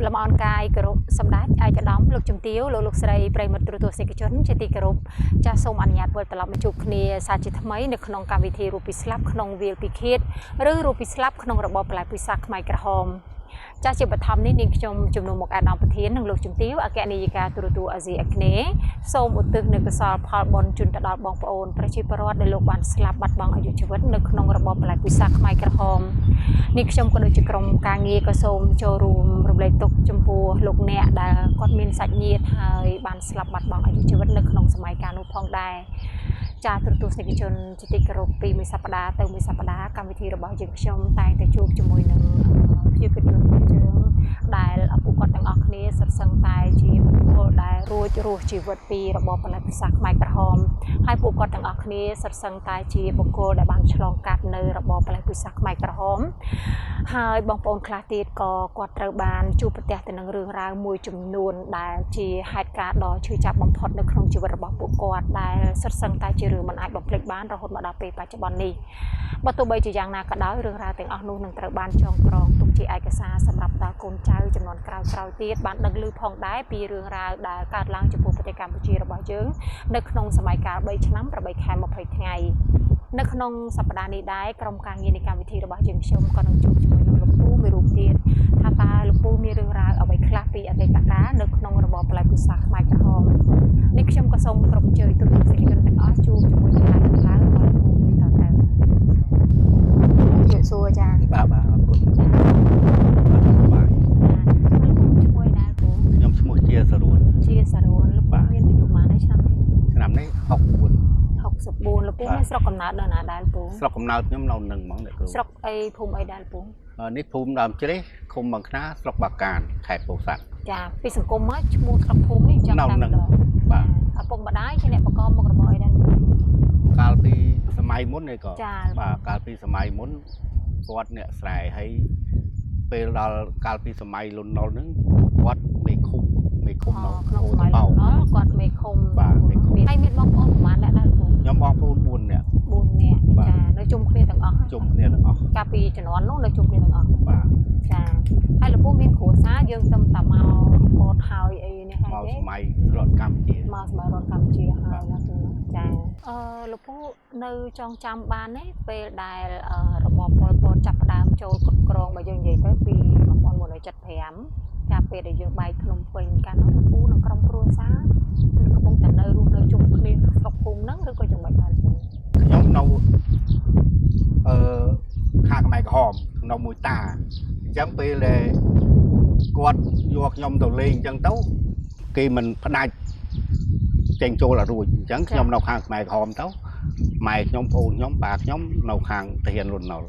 លំអរកាយគោរពសម្ដេចឯកឧត្តមលោកជំទាវលោកលោកស្រីប្រិយមិត្តទូរទស្សនិកជនជាទីគោរពចាសសូមអនុញ្ញាតវិលត្រឡប់មកជួបគ្នាសាជាថ្មីនៅក្នុងកម្មវិធីរូបពីស្លាប់ក្នុងវាលពិឃាតឬរូបពីស្លាប់ក្នុងរបបប្រល័យពូជសាសន៍ខ្មែរក្រហមចាសជាបឋមនេះនាងខ្ញុំជំនួសមកឯកឧត្តមប្រធាននិងលោកជំទាវអគ្គនាយិកាទូរទស្សន៍អាស៊ីអាគ្នេយ៍សូមឧទ្ទិសនូវកុសលផលបុណ្យជូនទៅដល់បងប្អូនប្រជាពលរដ្ឋដែលលោកបានស្លាប់បាត់បង់អាយុជីវិតនៅក្នុងរបបប្រល័យពូជសាសន៍ខ្មែរក្រហម នេះខ្ញុំក៏ដូចជាក្រុមការងារក៏សូមចូលរួមរំលែកទុក្ខចំពោះលោកអ្នកដែលគាត់មានសាច់ញាតិហើយបានស្លាប់បាត់បង់អាយុជីវិតនៅក្នុងសម័យកាលនោះផងដែរចាទូរទស្សនិកជនជាទីគោរពពីមួយសប្តាហ៍ទៅមួយសប្តាហ៍កម្មវិធីរបស់យើងខ្ញុំតែងតែជួបជាមួយនឹងភ្ញៀវកិត្តិយសរបស់យើងដែលពួកគាត់ទាំងអស់គ្នាសុទ្ធសឹងតែជាបុគ្គលដែលរួចរស់ជីវិតពីរបបប្រល័យពូជសាសន៍ខ្មែរក្រហម ហើយពួកគាត់ទាំងអស់គ្នាសុទ្ធសឹងតែជាបុគ្គលដែលបានឆ្លងកាត់នៅរបបប្រល័យពូជសាសន៍ខ្មែរក្រហម ហើយបងប្អូនខ្លះទៀតក៏គាត់ត្រូវបានជួបប្រទះទៅនឹងរឿងរ៉ាវមួយចំនួនដែលជាហេតុការណ៍ដ៏ឈឺចាប់បំផុតនៅក្នុងជីវិតរបស់ពួកគាត់ដែលសុទ្ធសឹងតែជារឿងមិនអាចបំភ្លេចបានរហូតមកដល់ពេលបច្ចុប្បន្ននេះបើទោះបីជាយ៉ាងណាក៏ដោយរឿងរ៉ាវទាំងអស់នោះនឹងត្រូវបានចងក្រងទុកជាឯកសារសម្រាប់ដល់កូនចៅចំនួនក្រោយៗទៀតបានដឹងឮផងដែរពីរឿងរ៉ាវដែលកើតឡើងចំពោះប្រទេសកម្ពុជារបស់យើងនៅក្នុងសម័យកាល3ឆ្នាំ8ខែ20ថ្ងៃ នៅក្នុងសប្តាហ៍នេះដែរក្រុមការងារនៃកម្មវិធីរបស់យើងខ្ញុំក៏នឹងជួបជាមួយនឹងលោកពូមួយរូបទៀតថាតើលោកពូមានរឿងរ៉ាវអ្វីខ្លះពីអតីតកាលនៅក្នុងរបបប្រល័យពូជសាសន៍ខ្មែរក្រហមនេះខ្ញុំក៏សូមគោរពអញ្ជើញទូរទស្សនិកជនទាំងអស់ជួបជាមួយនឹងការរឿងរ៉ាវរបស់លោកពូមួយតទៅជំរាបសួរចា បាទបាទអរគុណ ចា បាទសុខសប្បាយ លោកពូឈ្មោះឯណាពូ ខ្ញុំឈ្មោះជាសរួន ជាសរួនលោកពូមានអាយុប៉ុន្មានហើយឆ្នាំនេះ ឆ្នាំនេះ64 64លោកពូមានស្រុកកំណើតនៅណាដែរពូ ស្រុកកំណើតខ្ញុំនៅនឹងហ្មងអ្នកគ្រូ ស្រុកអីភូមិអីដែរពូ នេះភូមិដើមជ្រេះឃុំបឹងខ្នាស្រុកបាកានខេត្តពោធិ៍សាត់ ចាពីសង្គមមកឈ្មោះស្រុកភូមិនេះអញ្ចឹង នៅ តែម្ នឹង ដង បាទ ឪពុកម្ដាយជាអ្នកបង្កមុខរបរអីដែរ កាលពីសម័យមុននេះក៏ ចា បាទកាលពីសម័យមុនគាត់អ្នកស្រែហើយពេលដល់កាលពីសម័យលន់នល់ហ្នឹងគាត់មេឃុំមេឃុំនៅ ក្នុង អូ សម័យ តប៉ោ លន់នល់គាត់មេឃុំ បាទមេឃុំ ហើយមានបងប្អូនប្រហែលអ្នកដែរពូ ខ្ញុំបងប្អូន4នាក់ 4នាក់ បាទ ចានៅជុំគ្នាទាំងអស់ ជុំគ្នាទាំងអស់ កាលពីជំនាន់នោះនៅជុំគ្នាទាំងអស់ បាទ ចាហើយលោកពូមានគ្រួសារយើងទៅតែមកកតហើយអីនេះហើយ មក ទេ សម័យរដ្ឋកម្ពុជា មកសម័យរដ្ឋកម្ពុជាហើយណាទូណាចាអឺលោកពូនៅចងចាំបានទេពេលដែលរបបប៉ុលពតចាប់ផ្ដើមចូលគ្រប់គ្រងបើយើងនិយាយទៅពី1975កាលពេលដែលយើងបែកភ្នំពេញកាលនោះលោកពូនិងក្រុមគ្រួសារកំពុងតែនៅរស់នៅជុំគ្នាស្រុកភូមិហ្នឹងឬក៏យ៉ាងម៉េចដែរលោកពូ ខ្ញុំនៅអឺខាងខ្មែរក្រហមនៅមួយតាអញ្ចឹងពេលដែលគាត់យកខ្ញុំទៅលេងអញ្ចឹងទៅគេមិនផ្ដាច់ចេញចូលអត់រួចអញ្ចឹងខ្ញុំនៅខាងខ្មែរក្រហមទៅម៉ែខ្ញុំប្អូនខ្ញុំប៉ាខ្ញុំនៅខាងទាហានលន់នល់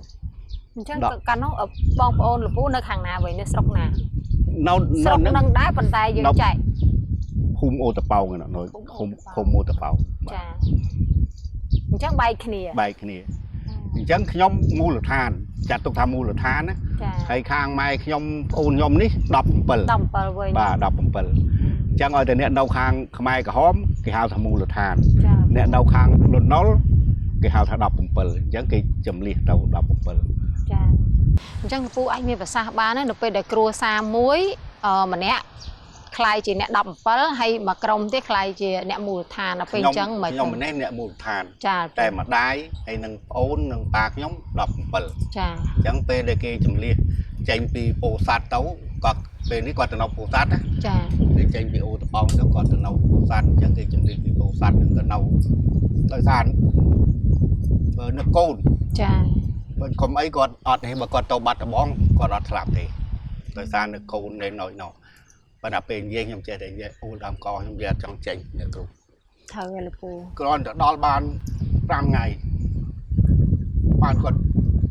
អញ្ចឹង ដក កាលនោះបងប្អូនលោកពូនៅខាងណាវិញនៅស្រុកណា នៅ ស្រុក នៅ ហ្នឹងដែរប៉ុន្តែយើងចែក ភូមិអូតប៉ោងហ្នឹងនៅ ភូមិ ឃុំ អូតប៉ោង ឃុំអូតប៉ោងបាទ ចាអញ្ចឹងបែកគ្នា បែកគ្នាអញ្ចឹងខ្ញុំមូលដ្ឋានចាត់ទុកថាមូលដ្ឋានណា ចា ហើយខាងម៉ែខ្ញុំប្អូនខ្ញុំនេះ17 17វិញ បាទ17អញ្ចឹងឲ្យតែអ្នកនៅខាងខ្មែរក្រហមគេហៅថាមូលដ្ឋាន ចា អ្នកនៅខាងលន់នល់គេហៅថា17អញ្ចឹងគេចំលៀសទៅ17 ចាអញ្ចឹងពូអាចមានប្រសាសន៍បានទេនៅពេលដែលគ្រួសារមួយម្នាក់ខ្លាយជាអ្នក17ហើយមួយក្រុមទៀតខ្លាយជាអ្នកមូលដ្ឋានដល់ពេលអញ្ចឹងមិន ខ្ញុំម្នាក់អ្នកមូលដ្ឋាន ចា តែម្ដាយហើយនឹងប្អូននិងប៉ាខ្ញុំ17 ចា អញ្ចឹងពេលដែលគេចំលៀសចេញពីពោធិ៍សាត់ទៅគាត់ពេលនេះគាត់ទៅនៅពោធិ៍សាត់ណា ចា គេចេញពីអូតប៉ោងទៅគាត់ទៅនៅពោធិ៍សាត់អញ្ចឹងគេចំលៀសពីពោធិ៍សាត់ហ្នឹងទៅនៅដោយសារបើនឹកកូន ចា បើកុំអីគាត់អត់នេះបើគាត់ទៅបាត់ដំបងគាត់អត់ស្លាប់ទេដោយសារនៅកូននៅណយណោប៉ុន្តែពេលនិយាយខ្ញុំចេះតែនិយាយអ៊ូលដើមកខ្ញុំនិយាយអត់ចង់ចេញអ្នកគ្រូ ត្រូវហើយលោកពូ គ្រាន់តែដល់បាន5ថ្ងៃបានគាត់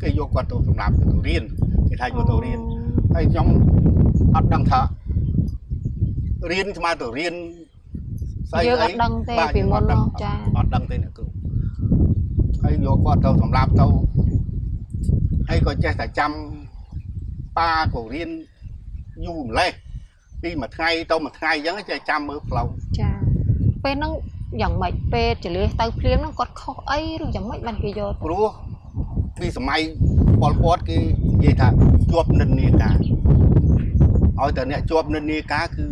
គេយកគាត់ទៅសម្រាប់ទៅរៀនគេថាយកទៅរៀនហើយខ្ញុំអត់ដឹងថារៀនស្មើទៅរៀនស្អី យើងអ អី ត់ដឹងទេ បាទ ពីមុន យើង នោះចា អត់ដឹងទេអ្នកគ្រូហើយយកគាត់ទៅសម្រាប់ទៅហើយក៏ចេះតែចាំប៉ាក៏រៀនយូរម្លេះពីមួយថ្ងៃទៅមួយថ្ងៃអញ្ចឹងចេះចាំមើលផ្លូវ ចាពេលហ្នឹងយ៉ាងម៉េចពេលចលះទៅភ្លាមហ្នឹងគាត់ខុសអីឬយ៉ាងម៉េចបានគេយកទៅ ព្រោះពីសម័យប៉ុលពតគេនិយាយថាជាប់និន្នាការ ឲ្យតែអ្នកជាប់និន្នាការគឺ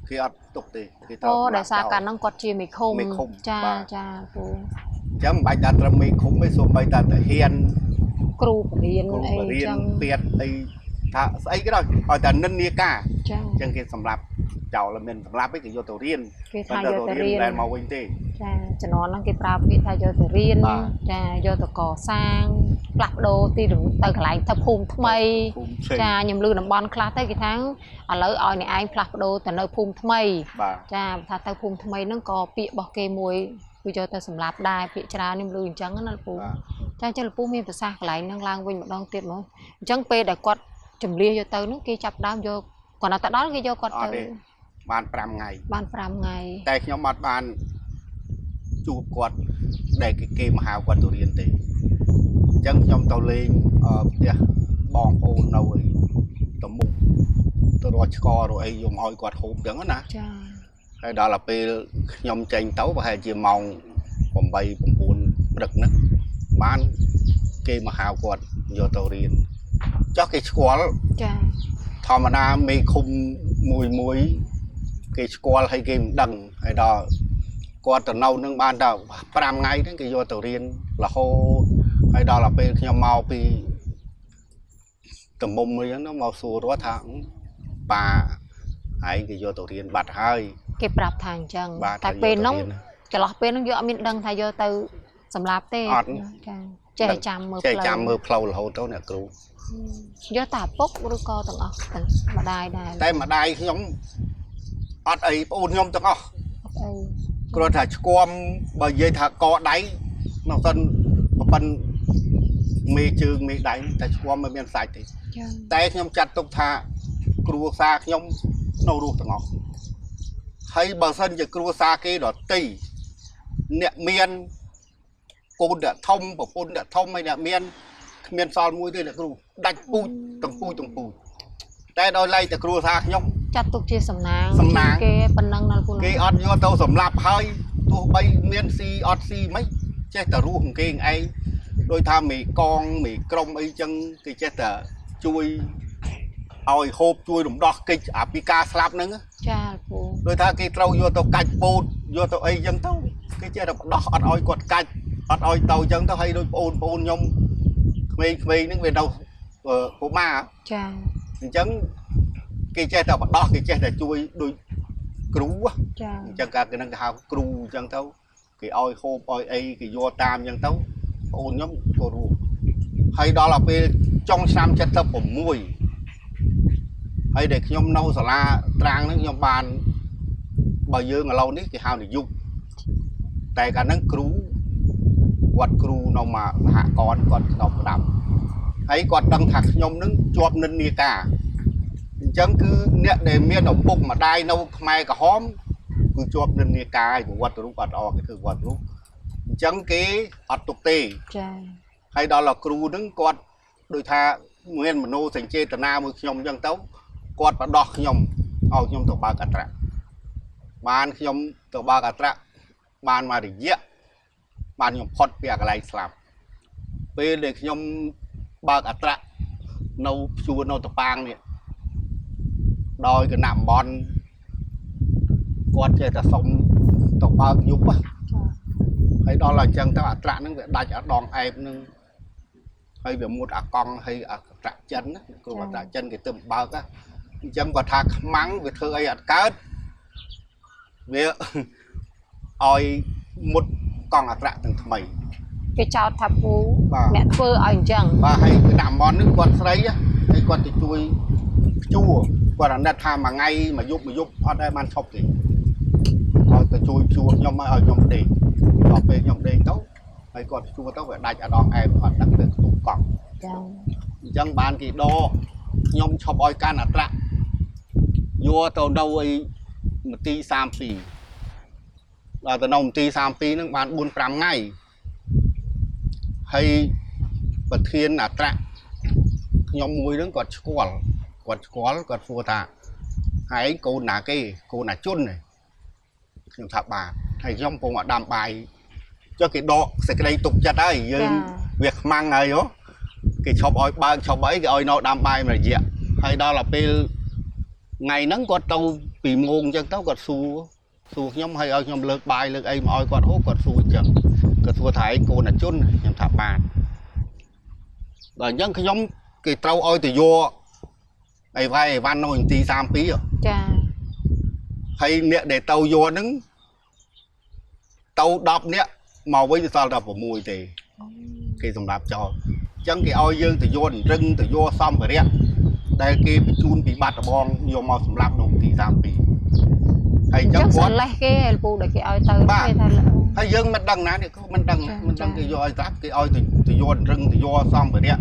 គេអត់ទុកទេគេត្រូវ អូ សម្លា ដោយសារ ប់ចោល កាលហ្នឹងគាត់ជាមេឃុំ មេឃុំ ចា បាទ ចាពូ អញ្ចឹងមិនបាច់ថាត្រឹមមេឃុំទេសូម្បីតែទាហាន គ្រូបរៀន គ្រូ អី បរៀន ចឹង ពៀតអីថាស្អីក៏ដោយឲ្យតែនិន្នាការ ចា អញ្ចឹងគេសម្លាប់ចោលមិនសម្លាប់ទេគេយកទៅរៀន គេថា មិន យកទៅរៀន មិនដែលមកវិញទេ ចាជំនាន់ហ្នឹងគេប្រើពាក្យថាយកទៅរៀន បាទ ចាយកទៅកសាងផ្លាស់ប្ដូរទីលំទៅកន្លែងទៅភូមិថ្មី ភូមិផ្សេង ចាខ្ញុំឮតំបន់ខ្លះទៅគេថាឥឡូវឲ្យអ្នកឯងផ្លាស់ប្ដូរទៅនៅភូមិថ្មី បាទ ចាថាទៅភូមិថ្មីហ្នឹងក៏ពាក្យរបស់គេមួយគឺយកទៅសម្លាប់ដែរពាក្យច្រើនខ្ញុំឮអញ្ចឹងណាលោកពូ បាទ ចាអញ្ចឹងលោកពូមានប្រសាសន៍កន្លែងហ្នឹងឡើងវិញម្ដងទៀតហ្មងអញ្ចឹងពេលដែលគាត់ជំលះយកទៅហ្នឹងគេចាប់ដើមយកគាត់ណាទៅដល់គេយកគាត់ទៅ អត់ទេបាន5ថ្ងៃ បាន5ថ្ងៃ តែខ្ញុំអត់បានជួបគាត់ដែលគេមកហៅគាត់ទៅរៀនទេអញ្ចឹងខ្ញុំទៅលេងផ្ទះបងប្អូននៅឯតមុំទៅរកឆ្ករកអីយកមកឲ្យគាត់ហូបអញ្ចឹងណា ចា ហើយដល់ទៅពេលខ្ញុំចេញទៅប្រហែលជាម៉ោង8 9ព្រឹកហ្នឹងបានគេមកហៅគាត់យកទៅរៀនចុះគេស្គាល់ ចា ធម្មតាមេឃុំមួយមួយគេស្គាល់ហើយគេមិនដឹងហើយដល់គាត់ទៅនៅនឹងបានដល់5ថ្ងៃហ្នឹងគេយកទៅរៀនរហូតហើយដល់ទៅពេលខ្ញុំមកពីតមុំមួយហ្នឹងមកសួរគាត់ថាប៉ាឯងគេយកទៅរៀនបាត់ហើយ គេប្រាប់ថាអញ្ចឹង បាទ តែពេលហ្នឹង ថាយកទៅរៀន ចន្លោះពេលហ្នឹងយកអត់មានដឹងថាយកទៅសម្លាប់ទេ អត់ ចាចេះតែចាំមើល ចេះ ផ្លូវ ចាំមើលផ្លូវរហូតទៅអ្នកគ្រូ យកតែឪពុកឬក៏ទាំងអស់ទាំងម្ដាយដែរ តែម្ដាយខ្ញុំអត់អីប្អូនខ្ញុំទាំងអស់ អត់អី គ្រាន់តែឆ្គាំបើនិយាយថាកដៃនោះសិនប្រប៉ុនមេជើងមេដៃតែឆ្គាំមិនមានសាច់ទេ ចា តែខ្ញុំចាត់ទុកថាគ្រួសារខ្ញុំនៅរស់ទាំងអស់ហើយបើសិនជាគ្រួសារគេដតីអ្នកមានកូនអ្នកធំប្រពន្ធអ្នកធំហើយអ្នកមានគ្មានសល់មួយទេអ្នកគ្រូដាច់ពូជទាំងពូជទាំងពូជតែដោយឡែកតែគ្រួសារខ្ញុំ ចាត់ទុកជាសំណាង សំណាង គេប៉ុណ្ណឹងណាលោកពូណា គេអត់យកទៅសម្លាប់ហើយទោះបីមានស៊ីអត់ស៊ីមិនចេះតែរស់ของគេឯងដោយថាមេកងមេក្រុមអីចឹងគេចេះតែជួយឲ្យហូបជួយរំដោះកិច្ចអាពីការស្លាប់ហ្នឹង ចាលោកពូ ដោយថាគេត្រូវយកទៅកាច់ពោតយកទៅអីចឹងទៅគេចេះតែបដោះអត់ឲ្យគាត់កាច់អត់ឲ្យទៅចឹងទៅហើយដូចប្អូនប្អូនខ្ញុំក្មេងៗហ្នឹងវានៅកុមារ ចា អញ្ចឹងគេចេះតែបដោះគេចេះតែជួយដូចគ្រូហ៎ ចា អញ្ចឹងកាលគេនឹងគេហៅគ្រូអញ្ចឹងទៅគេឲ្យហូបឲ្យអីគេយកតាមអញ្ចឹងទៅប្អូនខ្ញុំក៏រស់ហើយដល់ដល់ពេលចុងឆ្នាំ76ហើយដែលខ្ញុំនៅសាលាត្រាងហ្នឹងខ្ញុំបានបើយើងឥឡូវនេះគេហៅនាយកតែកាលហ្នឹងគ្រូគាត់គ្រូនៅមកសហករណ៍គាត់ក្នុងផ្ដាំហើយគាត់ដឹងថាខ្ញុំហ្នឹងជាប់និន្នាការអញ្ចឹងគឺអ្នកដែលមានឪពុកម្ដាយនៅខ្មែរក្រហម គឺជាប់និន្នាការឯប្រវត្តិរូបអត់អគេធ្វើប្រវត្តិរូបអញ្ចឹងគេអត់ទុកទេ ចា ហើយដល់ដល់គ្រូហ្នឹងគាត់ដូចថាមានមโนសញ្ចេតនាមួយខ្ញុំអញ្ចឹងទៅគាត់បដោះខ្ញុំឲ្យខ្ញុំទៅបើកអត្រាបានខ្ញុំទៅបើកអត្រាបានមករយៈបានខ្ញុំផុតពីអាកន្លែងស្លាប់ពេលដែលខ្ញុំបើកអត្រានៅជួរនៅតប៉ាងនេះដោយគណៈតំបន់គាត់ចេះតែសុំទៅបើកយប់ហ៎ ចា ហើយដល់អញ្ចឹងទៅអាត្រាក់ហ្នឹងវាដាច់អាដងអែបហ្នឹងហើយវាមុតអាកង់ហើយអាត្រាក់ចិនណាគ្រូអាត្រាក់ចិនគេទៅបើកណាអញ្ចឹងគាត់ថាខ្មាំងវាធ្វើអីអត់កើតវា ឲ្យមុតកង់អាត្រាក់ទាំងថ្មី គេចោទថាពូ បាទ អ្នកធ្វើឲ្យអញ្ចឹង បាទហើយគណៈមនហ្នឹងគាត់ស្រីហ៎ហើយគាត់ទៅជួយភ្ជួរគាត់អាណិតថាមួយថ្ងៃមួយយប់មួយយប់អត់ដែលបានឈប់ទេឲ្យទៅជួយភ្ជួរខ្ញុំឲ្យខ្ញុំដេកដល់ពេលខ្ញុំដេកទៅហើយគាត់ភ្ជួរទៅវាដាច់អាដងអែបអត់ដឹងទៅខ្ទុះកង់ ចា អញ្ចឹងបានគេដកខ្ញុំឈប់ឲ្យកាន់អត្រាយកទៅនៅអីមន្ទីរ32ដល់ទៅនៅមន្ទីរ32ហ្នឹងបាន4 5ថ្ងៃហើយប្រធានអត្រាខ្ញុំមួយហ្នឹងគាត់ស្គាល់គាត់ស្គាល់គាត់សួរថាហើយកូនណាគេកូនអាជុនទេខ្ញុំថាបាទហើយខ្ញុំកំពុងតែដាំបាយចុះគេដកសេចក្តីទុកចិត្តហើយយើង វាខ្មាំងហើយហ៎គេឈប់ឲ្យបើកឈប់អីគេឲ្យនៅដាំបាយមួយរយៈហើយដល់ដល់ពេល ថ្ងៃហ្នឹងគាត់ទៅពីម៉ោងអញ្ចឹងទៅគាត់សួរសួរខ្ញុំឲ្យឲ្យខ្ញុំលើកបាយលើកអីមកឲ្យគាត់ហូបគាត់សួរអញ្ចឹងគាត់សួរថាឯងកូនអាជនខ្ញុំថាបាទដល់អញ្ចឹងខ្ញុំគេត្រូវឲ្យទៅយកអីវ៉ៃអីវ៉ាន់នៅទី32ហ៎ ចា ហើយអ្នកដែលទៅយកហ្នឹងទៅ10នាក់មកវិញសល់តែ6ទេគេសម្រាប់ចោលអញ្ចឹងគេឲ្យយើងទៅយករឹងទៅយកសម្ភារៈដែលគេបញ្ជូនពីបាត់ដំបងយកមកសម្រាប់នៅទី32ហើយអញ្ចឹ អញ្ចឹងស ងគាត់ លេះគេឯលពូដែលគេឲ្យទៅ បាទ គេថា ហើយយើងមិនដឹងណានេះក៏មិនដឹង ចា មិនដឹង ចា គេយកឲ្យត្រាប់គេឲ្យទៅទៅយករឹងទៅយកសម្ភារៈ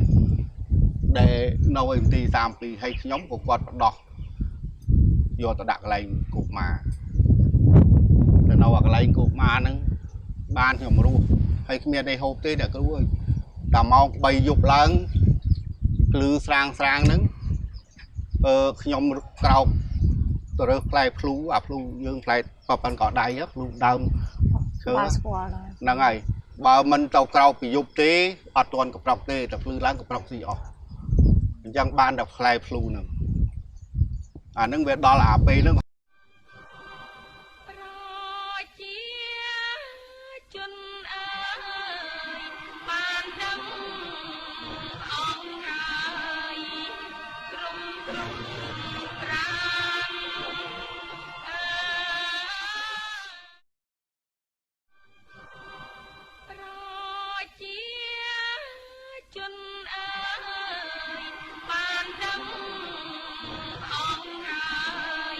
ដែលនៅឯទី32ហើយខ្ញុំក៏គាត់បដោះយកទៅដាក់កន្លែងកុមារទៅនៅអាកន្លែងកុមារហ្នឹងបានខ្ញុំរស់ហើយគ្មានអីហូបទេអ្នកគ្រូអើយដល់ម៉ោង3យប់ឡើងភ្លឺស្រាងស្រាងហ្នឹងអឺខ្ញុំក្រោកទៅរើសផ្លែភ្លូអាភ្លូយើងផ្លែប៉ប៉ុនកដៃហ៎ភ្លូដើមឈើ បាទស្គាល់ហើយ ហ្នឹងហើយបើមិនទៅក្រោកពីយប់ទេអត់ទាន់កប្រុកទេតែភ្លឺឡើងកប្រុកស៊ីអស់អញ្ចឹងបានតែផ្លែភ្លូហ្នឹងអាហ្នឹងវាដល់អាពេលហ្នឹង ប្រជាជនអើយបានដឹងអង្គហើយក្រុមក្រុមត្រានអើប្រជាជនអើយបានដឹងអង្គហើយ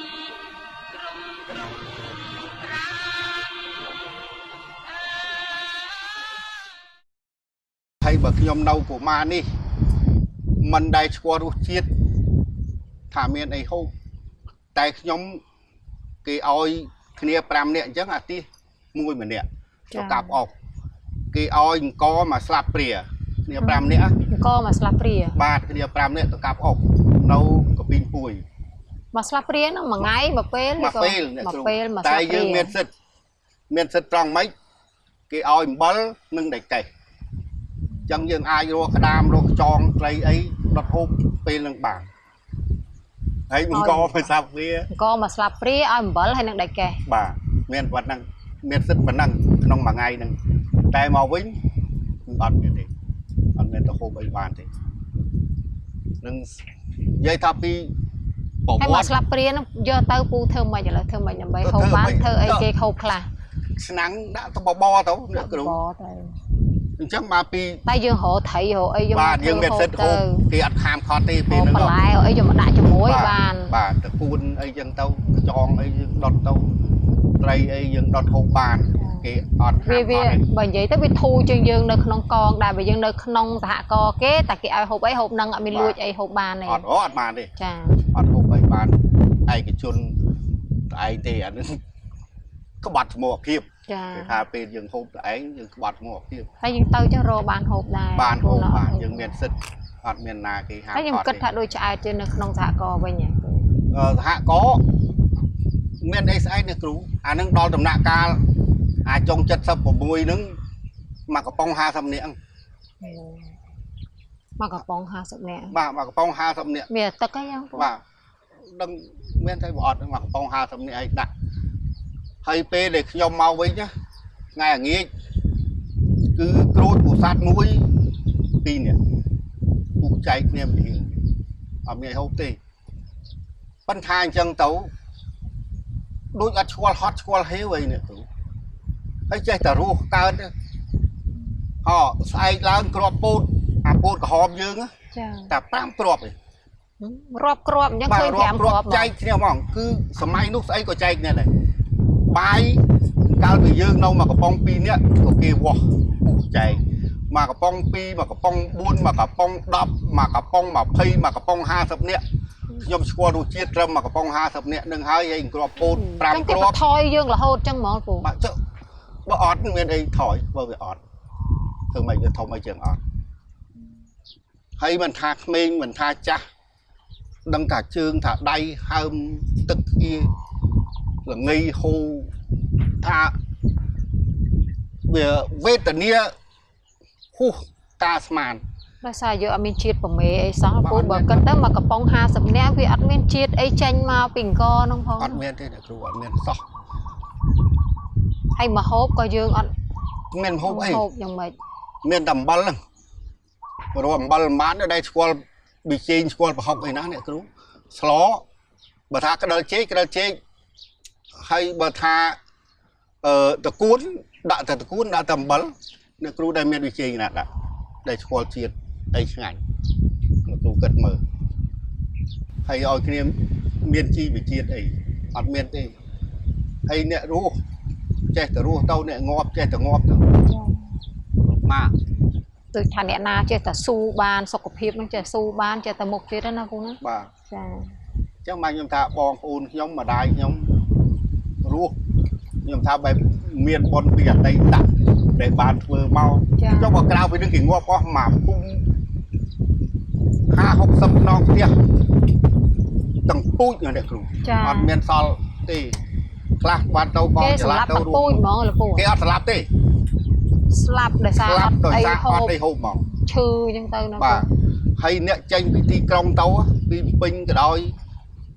ក្រុមក្រុមត្រានអើ ហើយបើខ្ញុំនៅកុមារនេះមិនដែលស្គាល់រសជាតិថាមានអីហូបតែខ្ញុំគេឲ្យគ្នា5នាក់អញ្ចឹងអាទិសមួយម្នាក់ទៅកាប់អស់គេឲ្យអង្គមកស្លាប់ព្រាគ្នា5នាក់ អង្គមកស្លាប់ព្រា បាទគ្នា5នាក់ទៅកាប់អុកនៅកពីងពួយ មកស្លាប់ព្រាហ្នឹងមួយថ្ងៃមួយពេលឬ មួយ ក៏ ពេលអ្នក មួយ គ្រូ ពេលមកស្ តែ លាប់ព្រា យើងមានសិទ្ធមានសិទ្ធត្រង់ម៉េចគេឲ្យអំបិលនិងដែកកេះអញ្ចឹងយើងអាចរកក្តាមរកខ្ចងត្រីអីដុតហូបពេលនឹងបានហើយបង្កមកសាប់វា អង្គមកស្លាប់ព្រាឲ្យអំបិលហើយនឹងដែកកេះ បាទមានប៉ុណ្ណឹងមានសិទ្ធប៉ុណ្ណឹងក្នុងមួយថ្ងៃហ្នឹងតែមកវិញគឺអត់មានទេអត់មានទៅហូបអីបានទេនឹងនិយាយថាពីប្រ ហើយមក វត្តិ ស្លាប់ព្រាហ្នឹងយកទៅពូធ្វើម៉េចឥឡូវធ្វើម៉េចដើម្បី ទៅ ហូបបាន ធ្វើម៉េច ធ្វើអី ទៅ គេហូបខ្លះ ឆ្នាំងដាក់ទៅបបរទៅអ្នកគ្រូ បទៅ អញ្ចឹងមកពី តែយើងរកត្រីរកអីយក បាទយើងមានសិទ្ធិហូបគេអត់ខាមខត់ទេ ហូ ពេលហ្នឹង បបន្លែរកអីយកមកដាក់ជាមួយបាន បាទតកួនអីចឹងទៅខ្ចងអីយើងដុតទៅត្រីអីយើងដុតហូបបានគេអត់ហា វាវា មខត់ទេ បើនិយាយទៅវាធូរជាងយើងនៅក្នុងកងដែរបើយើងនៅក្នុងសហករណ៍គេតែគេឲ្យហូបអីហូបនឹងអត់មានលួចអីហូបបានទេ អត់អូអត់បានទេ ចា អត់ហូបអីបានឯកជនតែឯងទេអានេះក្បត់សមូហភាព ចា គេថាពេលយើងហូបតែឯងយើងក្បត់សមូហភាព ហើយយើងទៅចឹងរកបានហូបដែរ បានហូបបាន ព្រោះ យើងមានសិទ្ធិអត់មានណាគេហាម ហើយខ្ញុំ ខត់ទេ គិតថាដូចឆ្អែតជាងនៅក្នុងសហករណ៍វិញហ៎ អឺសហករណ៍មានអីស្អែកនេះគ្រូអានឹងដល់ដំណាក់កាលអាចុង76ហ្នឹងមកកំប៉ុង50នាក់ មកកំប៉ុង50នាក់ បាទមកកំប៉ុង50នាក់ មានទឹកអីយ៉ាងពូ បាទដឹងមានតែបើអត់មកកំប៉ុង50នាក់ឲ្យដាក់ហើយពេលដែលខ្ញុំមកវិញណាថ្ងៃអាងាចគឺក្រូចពុសាទមួយពីរនាក់ពុកចែកគ្នាមិនហ៊ានអត់មានឲ្យហូបទេប៉ុន្តែអញ្ចឹងទៅដូចអត់ឆ្វល់ហត់ឆ្វល់ហេវអីនេះគ្រូហើយចេះតែរស់កើតទេហោស្អែកឡើងគ្រាប់ពោតអាពោតក្រហមយើងណា ចា តែ5គ្រាប់ឯង រាប់គ្រាប់អញ្ចឹង បាទ ឃើញ រាប់ 5គ្រាប់ ចែកគ្នាហ្មងគឺសម័យនោះស្អីក៏ចែកគ្នាដែរបាយកាលពីយើងនៅមកកំប៉ុង2នាក់ក៏គេវាស់ពុះចែកមកកំប៉ុង2មកកំប៉ុង4មកកំប៉ុង10មកកំប៉ុង20មកកំប៉ុង50នាក់ខ្ញុំស្គាល់រសជាតិត្រឹមមកកំប៉ុង50នាក់នឹងហើយហើយគ្រាប់ពោត ចឹង 5 គ្រាប់ គេបន្ថយយើងរហូតចឹងហ្មងពូ បាទចុះបើអត់មានអីថយបើវាអត់ធ្វើម៉េចវាធំអីជាងអត់ហើយមិនថាក្មេងមិនថាចាស់ដឹងថាជើងថាដៃហើមទឹកគៀល្ងីហូរថាវាវេទនាហួសការស្មាន ដោយសារយើងអត់មានជាតិប្រមេអីសោះ បាទ ពូបើ អត់មាន គិតទៅមកកំប៉ុង50នាក់វាអត់មានជាតិអីចេញមកពីអង្គហ្នឹងផង អត់មានទេអ្នកគ្រូអត់មានសោះ ហើយមកហូបក៏យើងអត់ មានម្ហូបអី ហូបយ៉ាងម៉េច មានតែអំបិលហ្នឹងព្រោះអំបិលមិនបានទេដែលស្គាល់ប៊ីចេងស្គាល់ប្រហុកអីណាអ្នកគ្រូស្លបើថាក្តិលចេកក្តិលចេកហើយបើថាអឺតកួនដាក់តែតកួនដាក់តែអំបិលអ្នកគ្រូដែលមានប៊ីចេងណាដាក់ដែលស្គាល់ជាតិអីឆ្ងាញ់អ្នកគ្រូគិតមើលហើយឲ្យគ្នាមានជីវជាតិអីអត់មានទេហើយអ្នករស់ចេះតែរស់ទៅអ្នកងាប់ចេះតែងាប់ទៅម៉ាក់ ដូចថាអ្នកណាចេះតែស៊ូបានសុខភាពហ្នឹងចេះស៊ូបានចេះតែមុខទៀតណាពូណា បាទ ចា អញ្ចឹងមកខ្ញុំថាបងប្អូនខ្ញុំម្ដាយខ្ញុំរស់ខ្ញុំថាបែបមានបុណ្យពីអតីតដែលបានធ្វើមក ចា ចុះបើក្រៅពីនឹងគេងាប់អស់មកភូមិ50 60ខ្នងផ្ទះទាំងពូជណាអ្នកគ្រូ ចា អត់មានសល់ទេខ្លះបានទៅកង គេ ច សម្លាប់ លាទៅ ទាំងពូជហ្មងលោកពូ គេអត់ស្លាប់ទេ ស្លាប់ដោយសារ ស្លា អត់ ប់ដោយសារ អីហូប អត់អីហូបហ្មង ឈឺអញ្ចឹងទៅណាពូ បាទហើយអ្នកចេញពីទីក្រុងទៅពីភ្នំពេញក៏ដោយ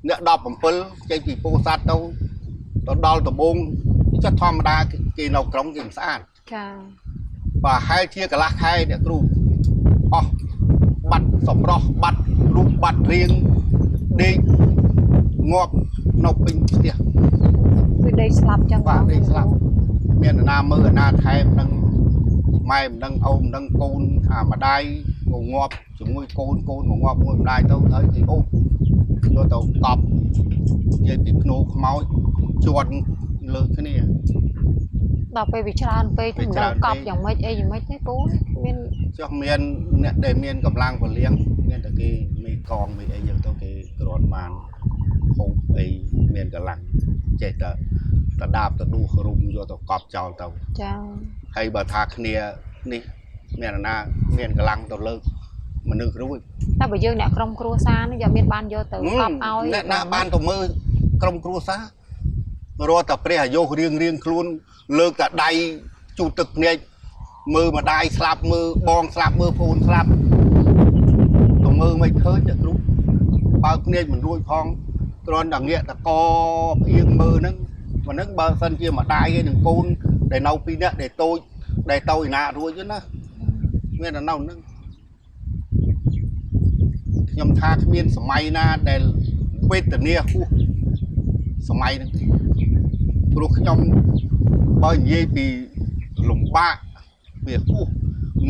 អ្នក17ចេញពីពោធិ៍សាត់ទៅទៅដល់ដំបងចុះធម្មតាគេនៅក្រុងគេមិនស្អាត ចា បាទហែលជាកន្លះខែអ្នកគ្រូអស់បាត់សម្រស់បាត់រូបបាត់រាងដេកងាប់នៅពេញផ្ទះ គឺដេកស្លាប់អញ្ចឹង បាទ ហ្មង ដេកស្លាប់មាននរណាមើលអាណាថែមនឹងម៉ែមិនដឹងអូមិនដឹងកូនអាម្ដាយក៏ងាប់ជាមួយកូនកូនក៏ងាប់មួយម្ដាយទៅហើយគេអូយកទៅកប់និយាយពីភ្នោខ្មោចជន់លើគ្នា ដល់ពេលវាច្រើនពេក វា ទៅមិន ច្រើនពេក ដឹងកប់យ៉ាងម៉េចអីយ៉ាងម៉េចទេពូមាន ចុះមានអ្នកដែលមានកម្លាំងពលៀងមានតែគេមីកងមីអីយ៉ាងទៅគេគ្រាន់បានហូបអីមានកម្លាំងចេះតែតដាបតដួសរុំយកទៅកប់ចោលទៅ ចា ហើយបើថាគ្នានេះមានអាណាមានកម្លាំងទៅលើកមនុស្សរួច តែបើយើងអ្នកក្រុមគ្រួសារនេះយកមានបានយកទៅកប់ឲ្យ អ្នកណាបានទៅមើលក្រុមគ្រួសាររត់តែព្រះអាយុរៀងរៀងខ្លួនលើកតែដៃជូតទឹកភ្នែកមើលម្ដាយស្លាប់មើលបងស្លាប់មើលប្អូនស្លាប់ទៅមើលមិនឃើញតែគ្រូបើកភ្នែកមិនរួចផងគ្រាន់តែងាកតកផ្អៀងមើលហ្នឹងមិនហ្នឹងបើសិនជាម្ដាយឯនឹងកូនដែលនៅពីរនាក់ដែលតូចដែលទៅឯណារួចហ្នឹងណាមានតែនៅហ្នឹងខ្ញុំថាគ្មានសម័យណាដែលវេទនាហួសសម័យហ្នឹងទេព្រោះខ្ញុំបើនិយាយពីលំបាកវាហួស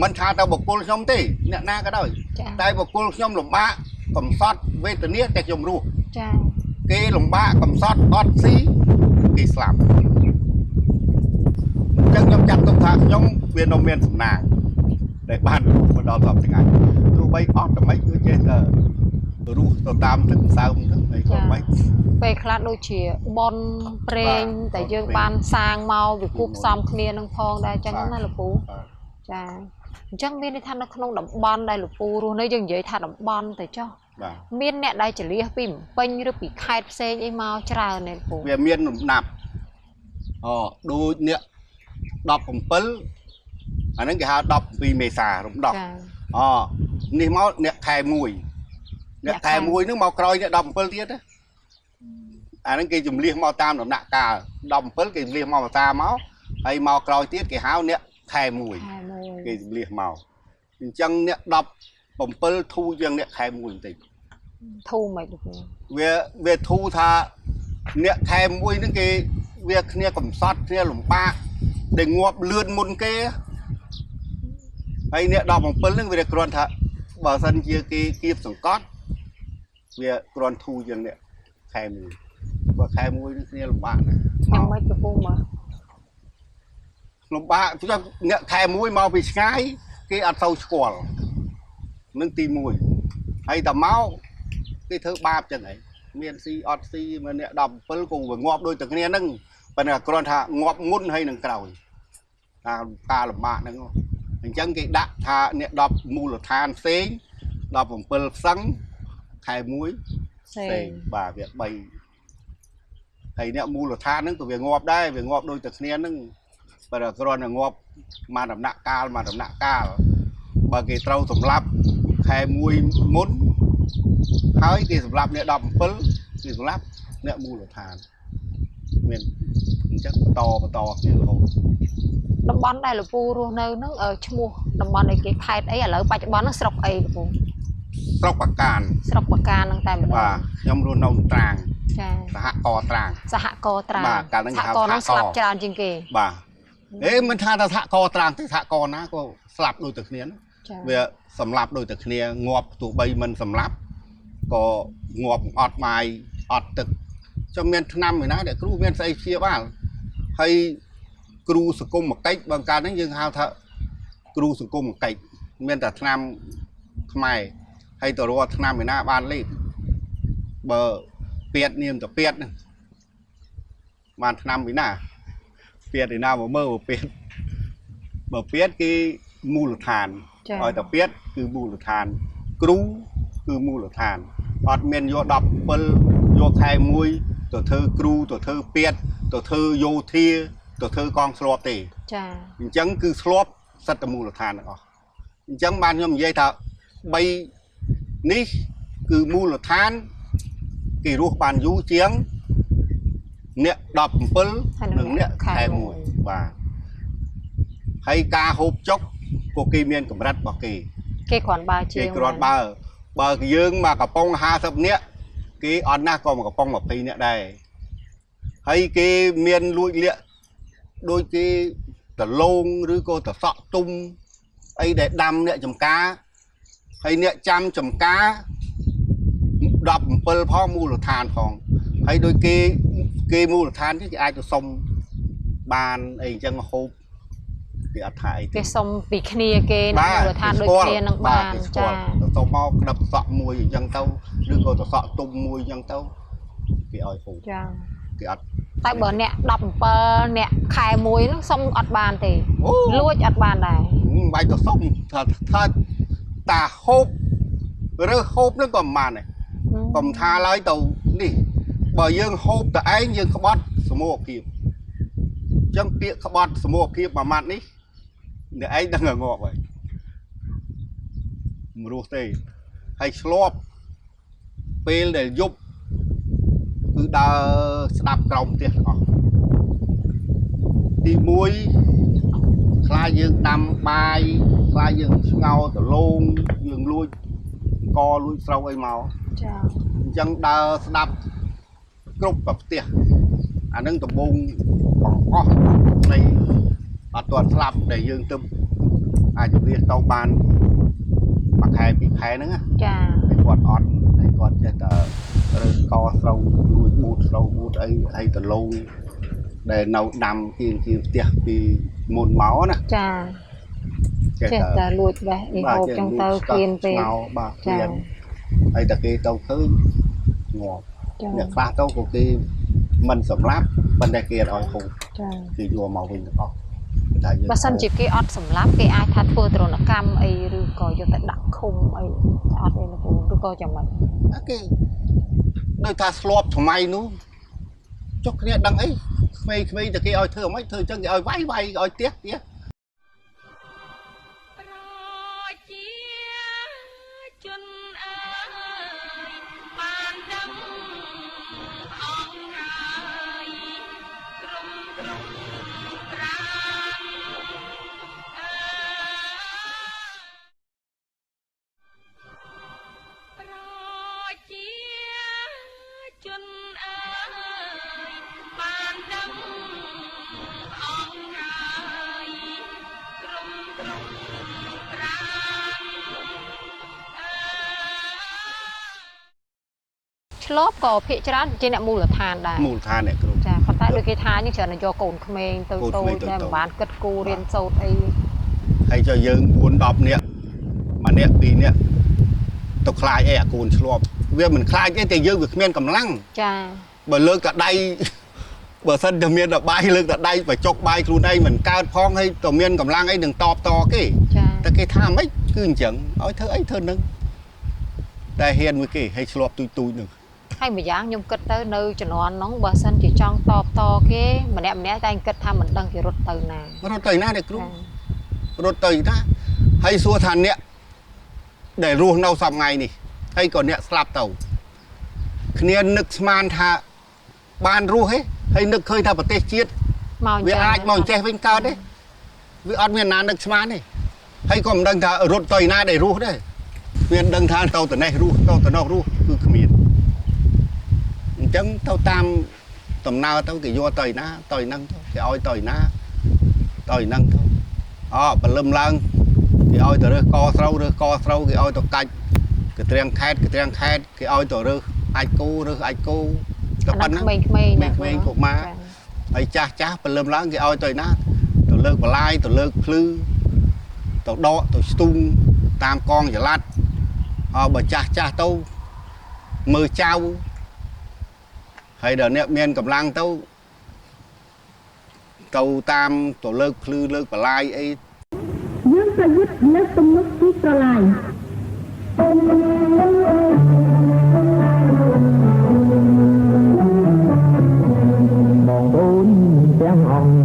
មិនថាតែបុគ្គលខ្ញុំទេអ្នកណាក៏ដោយ ចា តែបុគ្គលខ្ញុំលំបាកកំសត់វេទនាតែខ្ញុំរស់ ចា គេលំបាកកំសត់អត់ស៊ីគេស្លាប់អញ្ចឹងខ្ញុំចាត់ទុកថាខ្ញុំវានៅមានសំណាងដែលបានរស់មកដល់សប្តាហ៍ថ្ងៃទោះបីអត់តែមិនគឺចេះតែរស់ទៅតាមទឹកម្សៅហ្នឹងអីក៏មិន ពេលខ្លះដូចជាបនព្រេង បាទ តែយើង បុណ្យ បានសាងមកវាគួបផ្សំគ្នានឹងផងដែរអញ្ចឹង បាទ ណាលោកពូ បាទ ចាអញ្ចឹងមានន័យថានៅក្នុងតំបន់ដែលលោកពូរស់នៅយើងនិយាយថាតំបន់ទៅចុះ បាទ មានអ្នកដែលចលៀសពីភ្នំពេញឬពីខេត្តផ្សេងអីមកច្រើនទេលោកពូ វាមានលំដាប់អូដូចអ្នក17អាហ្នឹងគេហៅ17មេសារំដោះ ចា អូនេះមកអ្នកខែ1អ្នកខែ1ហ្នឹងមកក្រោយអ្នក17ទៀតណាអាហ្នឹងគេជំលះមកតាមដំណាក់កាល17គេជំលះមកតាមមកហើយមកក្រោយទៀតគេហៅអ្នកខែ1 ខែមួយ គេជំលះមកអញ្ចឹងអ្នក17ធូរជាងអ្នកខែ1បន្តិច ធូរមិនលោកពូ វាវាធូរថាអ្នកខែ1ហ្នឹងគេវាគ្នាកំសត់គ្នាលំបាកដែលងាប់លឿនមុនគេហើយអ្នក17ហ្នឹងវាគ្រាន់ថាបើសិនជាគេគៀបសង្កត់វាគ្រាន់ធូរជាងអ្នកខែ1បើខែ1ហ្នឹងគ្នាលំបាកណាស់ យ៉ាងម៉េចលោកពូមក លំបាកព្រោះអ្នកខែ1មកពីឆ្ងាយគេអត់សូវស្គាល់នឹងទី1ហើយតែមកគេធ្វើបាបចឹងហីមានស៊ីអត់ស៊ីមកអ្នក17ក៏វាងាប់ដូចតែគ្នាហ្នឹងប៉ុន្តែគ្រាន់ថាងាប់មុនហើយនឹងក្រោយតាមការលំបាកហ្នឹងអញ្ចឹងគេដាក់ថាអ្នក10មូលដ្ឋានផ្សេង17ផ្សឹងខែ1 ផ្សេង ផ្សេងបាទវា3ហើយអ្នកមូលដ្ឋានហ្នឹងក៏វាងាប់ដែរវាងាប់ដូចតែគ្នាហ្នឹងបើតែគ្រាន់តែងាប់មកដំណាក់កាលមកដំណាក់កាលបើគេត្រូវសម្លាប់ ខែ1មុនហើយគេសម្រាប់អ្នក17គេសម្រាប់អ្នកមូលដ្ឋានមានអញ្ចឹងបន្តបន្តគ្នារហូត តំបន់ដែលលោកពូរស់នៅហ្នឹងឈ្មោះតំបន់អីគេខេត្តអីឥឡូវបច្ចុប្បន្នហ្នឹងស្រុកអីលោកពូ ស្រុកបាកាន ស្រុកបកានហ្នឹងតែម្ដ បា ង ទខ្ញុំរស់នៅត្រាង ចា សហករណ៍ត្រាង សហករណ៍ត្រាង បាទកាលហ្នឹង សហករណ៍ហ្នឹង គេហៅសហករណ៍ ស្លាប់ច្រើនជាងគេ បាទអេមិនថាតែសហករណ៍ត្រាងទេសហករណ៍ណាក៏ស្លាប់ដូចតែគ្នាណា ចា វាសម្លាប់ដូចតែគ្នាងាប់ទោះបីមិនសម្លាប់ក៏ងាប់អត់បាយអត់ទឹកចាំមានឆ្នាំឯណាដែលគ្រូមានស្អីព្យាបាលហើយគ្រូសង្គមកិច្ចបើកាលហ្នឹងយើងហៅថាគ្រូសង្គមកិច្ចមានតែឆ្នាំខ្មែរហើយទៅរកឆ្នាំឯណាបានលេបបើពៀតនាមទៅពៀតហ្នឹងបានឆ្នាំឯណាពៀតឯណាមកមើលបើពៀតបើពៀតគេមូលដ្ឋាន ចា ឲ្យតែពៀតគឺមូលដ្ឋាន គ្រូគឺមូលដ្ឋានអត់មានយក17យកខែ1ទៅធ្វើគ្រូទៅធ្វើពៀតទៅធ្វើយោធាទៅធ្វើកងស្លាប់ទេ ចា អញ្ចឹងគឺស្លាប់សិតតែមូលដ្ឋានទាំងអស់អញ្ចឹងបានខ្ញុំនិយាយថា3នេះគឺមូលដ្ឋានគេរស់បានយូរជាងអ្នក17និងអ្នកខែ1បាទហើយការហូបចុកក៏គេមានកម្រិតរបស់គេ គេគ្រាន់បើជា គេ ង គ្រាន់បើបើយើងមកកំប៉ុង50នាក់គេអត់ណាស់ក៏មកកំប៉ុង20នាក់ដែរហើយគេមានលួចលាក់ដូចគេដលងឬក៏តសក់ទុំអីដែលដាំអ្នកចំការហើយអ្នកចាំចំការ17ផងមូលដ្ឋានផងហើយដូចគេគេមូលដ្ឋាននេះគេអាចទៅសុំបានអីអញ្ចឹងហូបគេអត់ថាអីទេ គេសុំពីគ្នាគេនៅមូលដ្ឋានដូចគ្នានឹងបាន គេស្គា ចា ល់ទៅទៅមកក្តាប់សក់មួយអញ្ចឹងទៅឬក៏ទៅសក់ទុំមួយអញ្ចឹងទៅគេឲ្យហូប ចា គេអត់ តែបើអ្នក17អ្នកខែ1ហ្នឹងសុំអត់បានទេ អូ លួចអត់បានដែរ មិនបាច់ទៅសុំថាថាតាហូបឬហូបនឹងក៏មិនបានដែរកុំថាឡើយទៅនេះបើយើងហូបតែឯងយើងក្បត់សមូហភាពអញ្ចឹងពាក្យក្បត់សមូហភាពមួយម៉ាត់នេះអ្នកឯងដឹងតែងាប់ហើយមិនរស់ទេហើយឆ្លប់ពេលដែលយប់គឺដើរស្ដាប់ក្រោមផ្ទះទាំងអស់ទី1ខ្លាចយើងដាំបាយខ្លាចយើងឆ្ងោដលងយើងលួចកលួចស្រូវអីមក ចា អញ្ចឹងដើរស្ដាប់គ្រប់ប្រផ្ទះអានឹងដំបងបង្អស់នៃអត់ទាន់ស្លាប់ដែលយើងទៅអាចជម្រាបទៅបានមួយខែពីរខែហ្នឹងណា ចា ហើយគាត់អត់ហើយគាត់ចេះតែរើសកស្រូវលួចបូតស្រូវបូតអីហើយដលងដែលនៅដាំជាងជាងផ្ទះពីមុនមកណា ចា ចេះ ចេះ តែ តែលួចបេះអីហូបចឹងទៅ ចេះ ឃ្លានពេក ស្ងោបាទឃ្ ចា លានហើយតែគេទៅឃើញងាប់ ចា អ្នកខ្លះទៅក៏គេមិនសម្លាប់ប៉ុន្តែគេអត់ឲ្យហូប ចា គេយកមកវិញទាំងអស់គេថាយើង បើសិនជាគេអត់សម្លាប់គេអាចថាធ្វើទរណកម្មអីឬក៏យកទៅដាក់ឃុំអីអត់ទេលោកពូឬក៏យ៉ាងម៉េច អាគេដូចថាស្លាប់សម័យនោះចុះគ្នាដឹងអីក្មេងៗតែគេឲ្យធ្វើអ្វីធ្វើអញ្ចឹងគេឲ្យវាយវាយគេឲ្យផ្ទះផ្ទះ ប្រជាជនអើយបានដឹងអង្គហើយក្រុមក្រុមត្រាងអើប្រជាជនអើយបានដឹងអង្គហើយក្រុមក្រុមត្រាងអើ ឆ្លប់ក៏ភាកច្រើនជាអ្នកមូលដ្ឋានដែរ មូលដ្ឋានអ្នកគ្រូ ចាប៉ុន្តែដូចគេថាយើងច្រើនតែយកកូនក្មេងទៅ កូន តូ ក្មេងតូចៗ ចតែមិនបានគិតគូររៀនសូត្រអី ហើយចុះយើង4 10នាក់មួយនាក់ពីរនាក់ទៅខ្លាចអីអាកូនឆ្លប់វាមិនខ្លាចទេតែយើងវាគ្មានកម្លាំង ចា បើលើកតែដៃ បើសិនតែមានតែបាយលើកតែដៃបញ្ចុកបាយខ្លួនឯងមិនកើតផងហើយទៅមានកម្លាំងអីនឹងតបតគេ ចា តែគេថាម៉េចគឺអញ្ចឹងឲ្យធ្វើអីធ្វើនឹងតែហ៊ានមួយគេហើយឆ្លប់ទូចទូចនឹង ហើយម្យ៉ាងខ្ញុំគិតទៅនៅជំនាន់ហ្នឹងបើសិនជាចង់តបតគេម្នាក់ម្នាក់តែងគិតថាមិនដឹងគេរត់ទៅណា រត់ទៅណាអ្នកគ្រូ ចា រត់ទៅណាហើយសួរថាអ្នក ដែលរស់នៅសប្តាហ៍ថ្ងៃនេះហើយក៏អ្នកស្លាប់ទៅគ្នានឹកស្មានថាបានរស់ហេហើយនឹកឃើញថាប្រទេសជាតិ មក វាអាចមកចេះវិញកើតទេវាអត់មានណានឹកស្មានទេហើយក៏មិនដឹងថារត់ទៅឯណាដែលរស់ដែរវាមិនដឹងថាទៅត្នេះរស់ទៅត្នោះរស់គឺគ្មានអញ្ចឹងទៅតាមដំណើរទៅគេយកទៅឯណាទៅឯហ្នឹងទៅគេឲ្យទៅឯណាទៅឯហ្នឹងទៅអព្រលឹមឡើងគេឲ្យទៅរើសកស្រូវរើសកស្រូវគេឲ្យទៅកាច់កត្រៀងខេតកត្រៀងខេតគេឲ្យទៅរើសអាចគោរើសអាចគោទៅប៉ុណ្ណឹង ក្មេងៗណា ក្មេងៗកុមារ ហើយចាស់ចាស់ព្រលឹមឡើងគេឲ្យទៅណាទៅលើកបន្លាយទៅលើកភ្លឺទៅដកទៅស្ទូងតាមកងចល័តអើបើចាស់ចាស់ទៅមើលចៅហើយដល់អ្នកមានកម្លាំងទៅទៅតាមទៅលើកភ្លឺលើកបន្លាយអី យើងប្រយុទ្ធលើកទំនុកជីកប្រឡាយ បងប្អូនទាំងអង្គ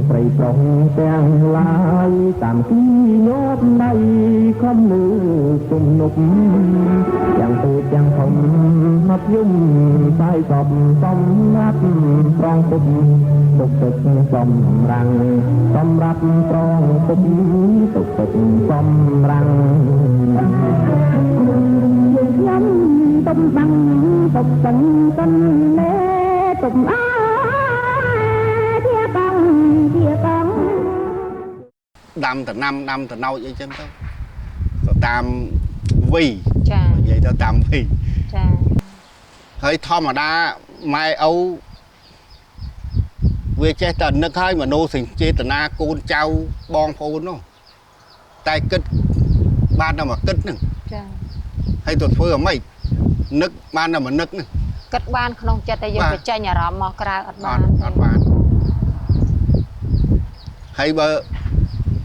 ប្រីប្រុសទាំងឡាយតាមទីញាប់ដៃខំលើទំនុកទាំងទូចទាំងធំមកយំសាយសពសំណាប់ប្រងពុំទុកទឹកសំរាំងសម្រាប់ប្រងពុំទុកទឹកសំរាំង យើងខ្ញុំទុំបាំងទុំសិនសិនណែទុំអាជាបងជាបង ដាំតំណាំដាំតំណោចអីចឹងទៅទៅតាមវ័យ ចា និយាយទៅតាមវ័យ ចា ហើយធម្មតាម៉ែឪវាចេះតែនឹកហើយមโนសញ្ចេតនាកូនចៅបងប្អូននោះតែគិតបានតែមកគិតហ្នឹង ចា ហើយទៅធ្វើអ្ម៉េចនឹកបានតែមកនឹកហ្នឹង គិតបានក្នុងចិត្តតែយើង បាទ បញ្ចេញអារម្មណ៍មកក្រៅអត់បាន អត់អត់បានហើយបើ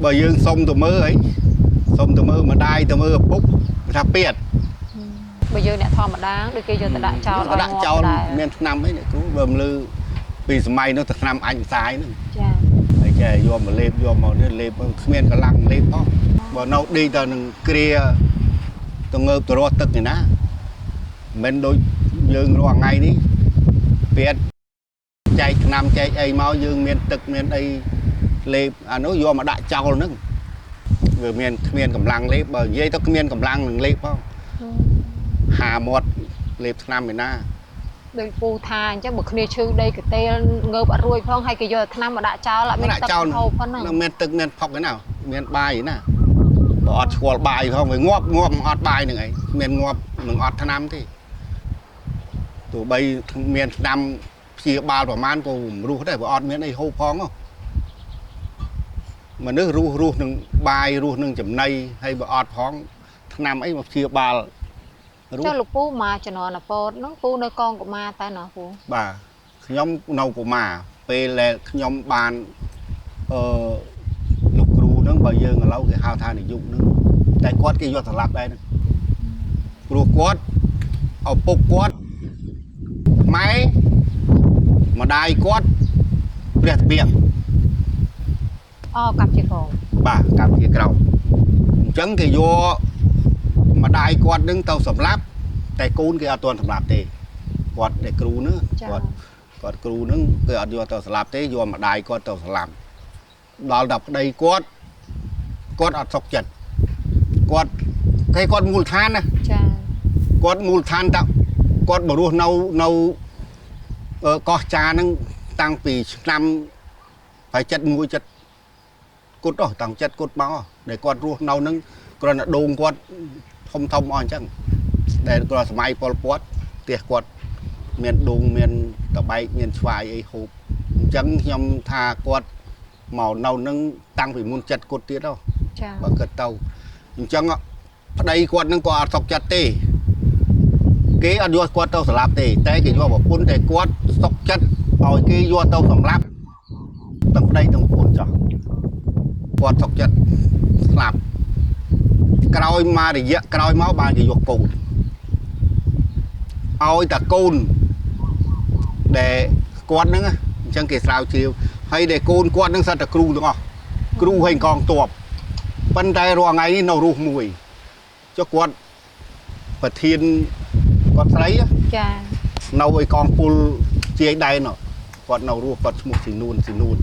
បើយើងសុំទៅមើលអីសុំទៅមើលម្ដាយទៅមើលឪពុកគេថាពៀត បើយើងអ្នកធម្មតាដូចគេយកទៅដាក់ចោល ទៅដាក់ចោល ឲ្យងាប់ មានឆ្នាំអីអ្នកគ្រូបើមិនលឺពីសម័យនោះទៅឆ្នាំអញផ្សាយហ្នឹង ចា ហើយចេះយកមកលេបយកមកនេះលេបគ្មានកម្លាំងលេបផងបើនៅដេកទៅនឹងគ្រាទៅងើបទៅរស់ទឹកនេះណាមិនដូចយើងរាល់ថ្ងៃនេះពៀតចែកឆ្នាំចែកអីមកយើងមានទឹកមានអីលេបអានោះយកមកដាក់ចោលហ្នឹងវាមានគ្មានកម្លាំងលេបបើនិយាយទៅគ្មានកម្លាំងនឹងលេបផងហាមាត់លេបឆ្នាំឯណា ដូចពូថាអញ្ចឹងបើគ្នាឈឺដីកតេលងើបអត់រួចផងហើយគេយកថ្នាំមកដាក់ចោលអត់មានទឹក ដាក់ចោល ហូបផងហ្នឹង នឹងមានទឹកមានផុកឯណាមានបាយឯណាបើអត់ស្គាល់បាយផងវាងាប់ងាប់មិនអត់បាយនឹងអីមានងាប់នឹងអត់ថ្នាំទេទោះបីមានថ្នាំព្យាបាលប្រមាណក៏មិនរស់ដែរបើអត់មានអីហូបផងហ៎មនុស្សរស់រស់នឹងបាយរស់នឹងចំណីហើយបើអត់ផងថ្នាំអីមកព្យាបាលរស់ ចុះលោកពូមកជំនាន់អពតហ្នឹងពូនៅកងកុមារតែណោះពូ បាទខ្ញុំនៅកុមារពេលដែលខ្ញុំបានអឺលោកគ្រូហ្នឹងបើយើងឥឡូវគេហៅថានាយកហ្នឹងតែគាត់គេយកសម្លាប់ដែរហ្នឹងព្រោះគាត់ឪពុកគាត់ម៉ែម្ដាយគាត់ព្រះទ្បៀង អូកាប់ជាកង បាទកម្ពុជាក្រោមអញ្ចឹងគេយកម្ដាយគាត់នឹងទៅសម្លាប់តែកូនគេអត់ទាន់សម្លាប់ទេគាត់ដែលគ្រូហ្នឹង ចា គាត់ គាត់គ្រូហ្នឹងគេអត់យកទៅស្លាប់ទេយកម្ដាយគាត់ទៅស្លាប់ដល់តែប្តីគាត់គាត់អត់សុខចិត្តគាត់គេគាត់មូលដ្ឋានណា ចា គាត់មូលដ្ឋានតាគាត់មករស់នៅនៅអឺកោះចាហ្នឹងតាំងពីឆ្នាំប្រហែល71ចិត្តគត់អស់តាំងចិត្តគត់មកអស់ដែលគាត់រស់នៅហ្នឹងគ្រាន់តែដូងគាត់ធំធំអស់អញ្ចឹងដែលគាត់សម័យប៉ុលពតផ្ទះគាត់ មានដូងមានតបែកមានស្វាយអីហូបអញ្ចឹងខ្ញុំថាគាត់មកនៅនឹងតាំងពីមុនចិត្តគាត់ទៀតហ៎ ចា បើគិតទៅអញ្ចឹងប្តីគាត់នឹងក៏អត់សុខចិត្តទេគេអត់យកគាត់ទៅសម្លាប់ទេតែគេយកប្រពន្ធតែគាត់សុខចិត្តឲ្យគេយកទៅសម្លាប់ទាំងប្តីទាំងប្រពន្ធចោះគាត់សុខចិត្តស្លាប់ក្រោយមករយៈក្រោយមកបានគេយកកូនឲ្យតែកូន ដែលគាត់ហ្នឹងណាអញ្ចឹងគេស្រាវជ្រាវហើយដែលកូនគាត់ហ្នឹងសិតតែគ្រូទាំងអស់គ្រូហើយកងទ័ពប៉ុន្តែរាល់ថ្ងៃនេះនៅរស់មួយចុះគាត់ ប្រធានគាត់ស្រី ចា នៅឯកងពលជាយដែនគាត់នៅរស់គាត់ឈ្មោះស៊ីនួនស៊ីនួន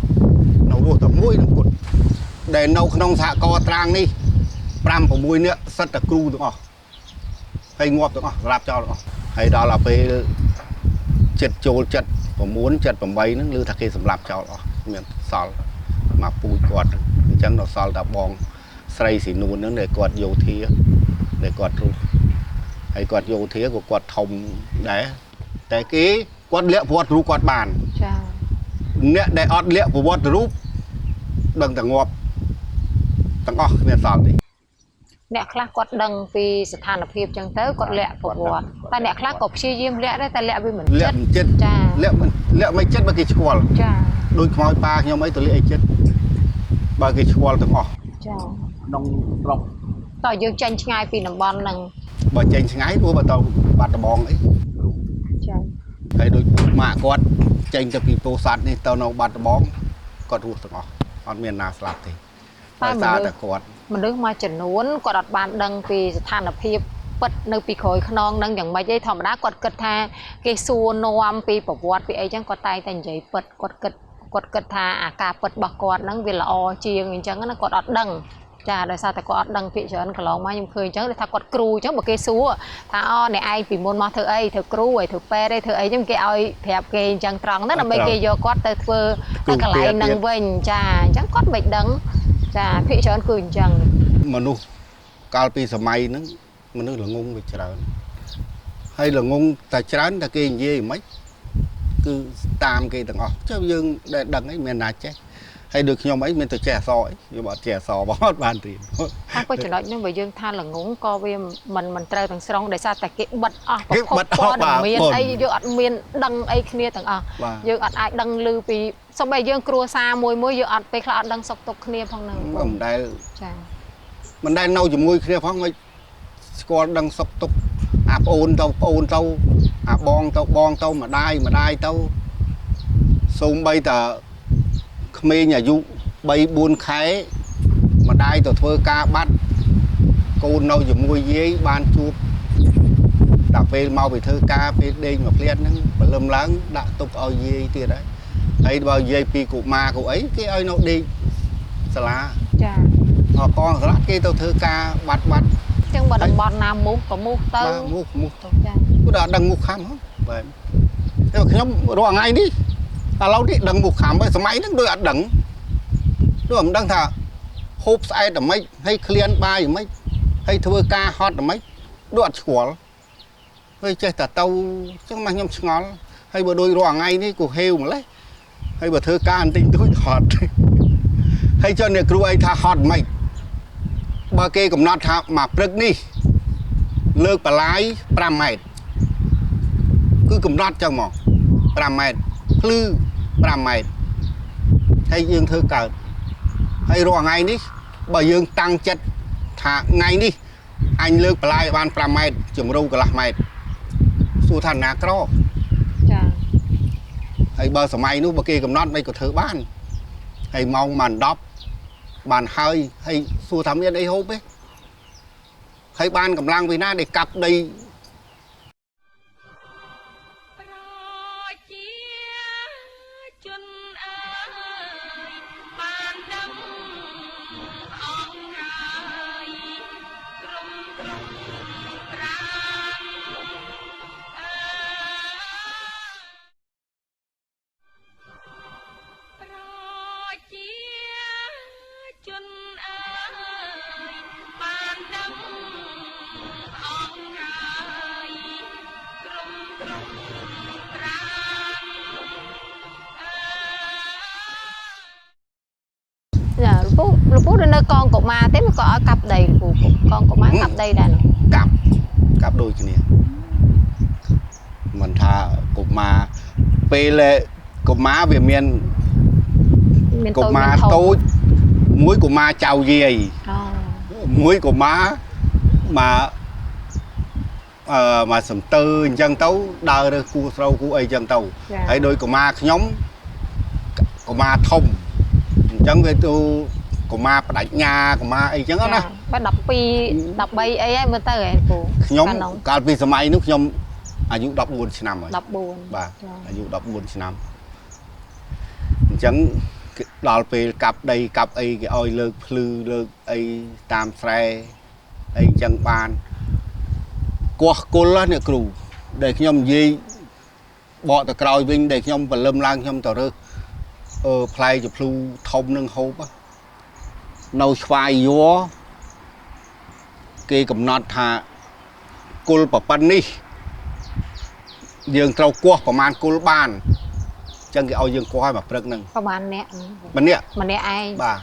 នៅរស់តែមួយនឹងគាត់ដែលនៅក្នុងសហគមន៍ត្រាងនេះ5 6នាក់សិតតែគ្រូទាំងអស់ហើយងាប់ទាំងអស់ស្លាប់ចោលទាំងអស់ហើយដល់ដល់ពេលចិត្តចូលចិត្ត9 78ហ្នឹងឮថាគេសម្លាប់ចោលអស់មានសល់មកពូជគាត់អញ្ចឹងដល់សល់តែបងស្រីស៊ីនួនហ្នឹងដែលគាត់យោធាដែលគាត់រស់ហើយគាត់យោធាក៏គាត់ធំដែរតែគេគាត់លាក់ប្រវត្តិរូបគាត់បាន ចា អ្នកដែលអត់លាក់ប្រវត្តិរូបដឹងតែងាប់ទាំងអស់គ្មានសល់ទេ អ្នកខ្លះគាត់ដឹងពីស្ថានភាពចឹងទៅគាត់លាក់ប្រវត្តិតែអ្នកខ្លះក៏ព្យាយាមលាក់ដែរតែលាក់វាមិន លាក់ ចិត្ត មិនចិត្ត ចា លាក់មិនលាក់មិនចិត្តបើគេឆ្គាល់ ចា ដូចខ្មោចប៉ាខ្ញុំអីទៅលាក់អីចិត្តបើគេឆ្គាល់ទាំងអស់ ចា ក្នុងស្រុក តើយើងចេញឆ្ងាយពីតំបន់ហ្នឹង បើចេញឆ្ងាយព្រោះបើទៅបាត់ដំបងអី ចា ហើយដូចម៉ាក់គាត់ចេញទៅពីពោធិ៍សាត់នេះទៅនៅបាត់ដំបងគាត់រស់ទាំងអស់អត់មានណាស្លាប់ទេដោយសារតែគាត់ មនុស្សមួយចំនួនគាត់អត់បានដឹងពីស្ថានភាពពិតនៅពីក្រោយខ្នងហ្នឹងយ៉ាងម៉េចឯងធម្មតាគាត់គិតថាគេសួរនាំពីប្រវត្តិពីអីចឹងគាត់តែងតែនិយាយពិតគាត់គិតគាត់គិតថាអាការពិតរបស់គាត់ហ្នឹងវាល្អជាងអញ្ចឹងណាគាត់អត់ដឹងចាដោយសារតែគាត់អត់ដឹងភាគច្រើនកន្លងមកខ្ញុំឃើញអញ្ចឹងថាគាត់គ្រូអញ្ចឹងបើគេសួរថាអូអ្នកឯងពីមុនមកធ្វើអីធ្វើគ្រូអីធ្វើពេទ្យអីធ្វើអីចឹងគេឲ្យប្រាប់គេអញ្ចឹងត្រង់ហ្នឹងដើម្បីគេយកគាត់ទៅធ្វើទៅកន្លែងហ្នឹងវិញចាអញ្ចឹងគាត់មិនដឹងចាភាគច្រើនគឺអញ្ចឹង មនុស្សកាលពីសម័យហ្នឹងមនុស្សល្ងងវាច្រើនហើយល្ងងតែច្រើនតែគេនិយាយមិនគឺតាមគេទាំងអស់ចុះយើងដែលដឹងអីមានណាចេះហើយដូចខ្ញុំអីមានតែចេះអក្សរអីខ្ញុំអត់ចេះអក្សរបងអត់បានរៀន តែក៏ចំណុចហ្នឹងបើយើងថាល្ងងក៏វាមិនមិនត្រូវទាំងស្រុងដោយសារតែគេបិទអស់ គេបិទអស់ ព័ត៌មាន បាទ អីយើងអត់មានដឹងអីគ្នាទាំងអស់ បាទ យើងអត់អាចដឹងឮពីសូម្បីយើងគ្រួសារមួយមួយយើងអត់ពេលខ្លះអត់ដឹងសុខទុក្ខគ្នាផងហ្នឹង មិនដែល ចា មិនដែលនៅជាមួយគ្នាផងមិនស្គាល់ដឹងសុខទុក្ខអាប្អូនទៅប្អូនទៅអាបងទៅបងទៅម្ដាយម្ដាយទៅសូម្បីតែក្មេងអាយុ3 4ខែម្ដាយទៅធ្វើការបាត់កូននៅជាមួយយាយបានជួបតែពេលមកពីធ្វើការពេលដេកមកភ្លាតហ្នឹងព្រលឹមឡើងដាក់ទុកឲ្យយាយទៀតហើយហើយបើយាយពីកុមារកុអីគេឲ្យនៅដេកសាលា ចា អកងស្លាប់គេទៅធ្វើការបាត់បាត់ អញ្ចឹងបើតំបន់ណាមូសក៏មូសទៅ បាទមូសមូសទៅ ចា គឺដល់ដឹងមូសខំហ៎បាទតែខ្ញុំរាល់ថ្ងៃនេះឥឡូវនេះដឹងមូសខំហើយសម័យហ្នឹងដូចអត់ដឹងដូចមិនដឹងថាហូបស្អែកតែម៉េចហើយឃ្លានបាយម៉េចហើយធ្វើការហត់តែម៉េចដូចអត់ស្គាល់ហើយចេះតែទៅអញ្ចឹងមកខ្ញុំឆ្ងល់ហើយបើដូចរាល់ថ្ងៃនេះក៏ហេវម្លេះហើយបើធ្វើការបន្តិចបន្តួចហត់ហើយចុះអ្នកគ្រូអីថាហត់ម៉េចបើគេកំណត់ថាមកព្រឹកនេះលើកបន្លាយ5ម៉ែត្រគឺកំណត់ចឹងមក5ម៉ែត្រភ្លឺ5ម៉ែត្រហើយយើងធ្វើកើតហើយរាល់ថ្ងៃនេះបើយើងតាំងចិត្តថាថ្ងៃនេះអញលើកបន្លាយឲ្យបាន5ម៉ែត្រជំរៅកន្លះម៉ែត្រសួរថាណាក្រ ចា ហើយបើសម័យនោះបើគេកំណត់មិនក៏ធ្វើបានហើយម៉ោងម៉ាន10បានហើយហើយសួរថាមានអីហូបទេហើយបានកម្លាំងពីណាដែលកាប់ដី ប្រជាជនអើយបានដឹងអង្គហើយក្រុមក្រុមត្រាងអើប្រជាជនអើយបានដឹងអង្គហើយក្រុមក្រុមត្រាងអើ ចាលោកពូលោកពូនៅកងកុមារទេមិនក៏ឲ្យកាប់ដីលោកពូកងកុមារកាប់ដីដែរនោះ កាប់កាប់ដូចគ្នាមិនថាកុមារពេលកុមារវាមាន មាន កុមារ តូចមានធំ តូចមួយកុមារចៅយាយ អូ មួយកុមារមកអឺមកសំទើអញ្ចឹងទៅដើររើសគូស្រូវគូអីអញ្ចឹងទៅ ចា ហើយដោយកុមារខ្ញុំកុមារធំអញ្ចឹងវាទៅកុមារបដិញ្ញាកុមារអីអញ្ចឹងណា បើ12 13អីហើយមើលទៅហ៎ពូ ខ្ញុំ កាលនោះ កាលពីសម័យនោះខ្ញុំអាយុ14ឆ្នាំហើយ 14 បាទ ចា អាយុ14ឆ្នាំអញ្ចឹងគេដល់ពេលកាប់ដីកាប់អីគេឲ្យលើកភ្លឺលើកអីតាមស្រែអីអញ្ចឹងបានគោះគល់ណាអ្នកគ្រូដែលខ្ញុំនិយាយបកទៅក្រោយវិញដែលខ្ញុំព្រលឹមឡើងខ្ញុំទៅរើសផ្លែជភ្លូធំនឹងហូបហ៎នៅឆ្វាយយ័រគេកំណត់ថាគល់ប្រប៉ិននេះយើងត្រូវគោះប្រមាណគល់បានអញ្ចឹងគេឲ្យយើងគោះឲ្យមកព្រឹកហ្នឹង ប្រហែលអ្នក ម្នាក់ ម្នាក់ឯង បាទ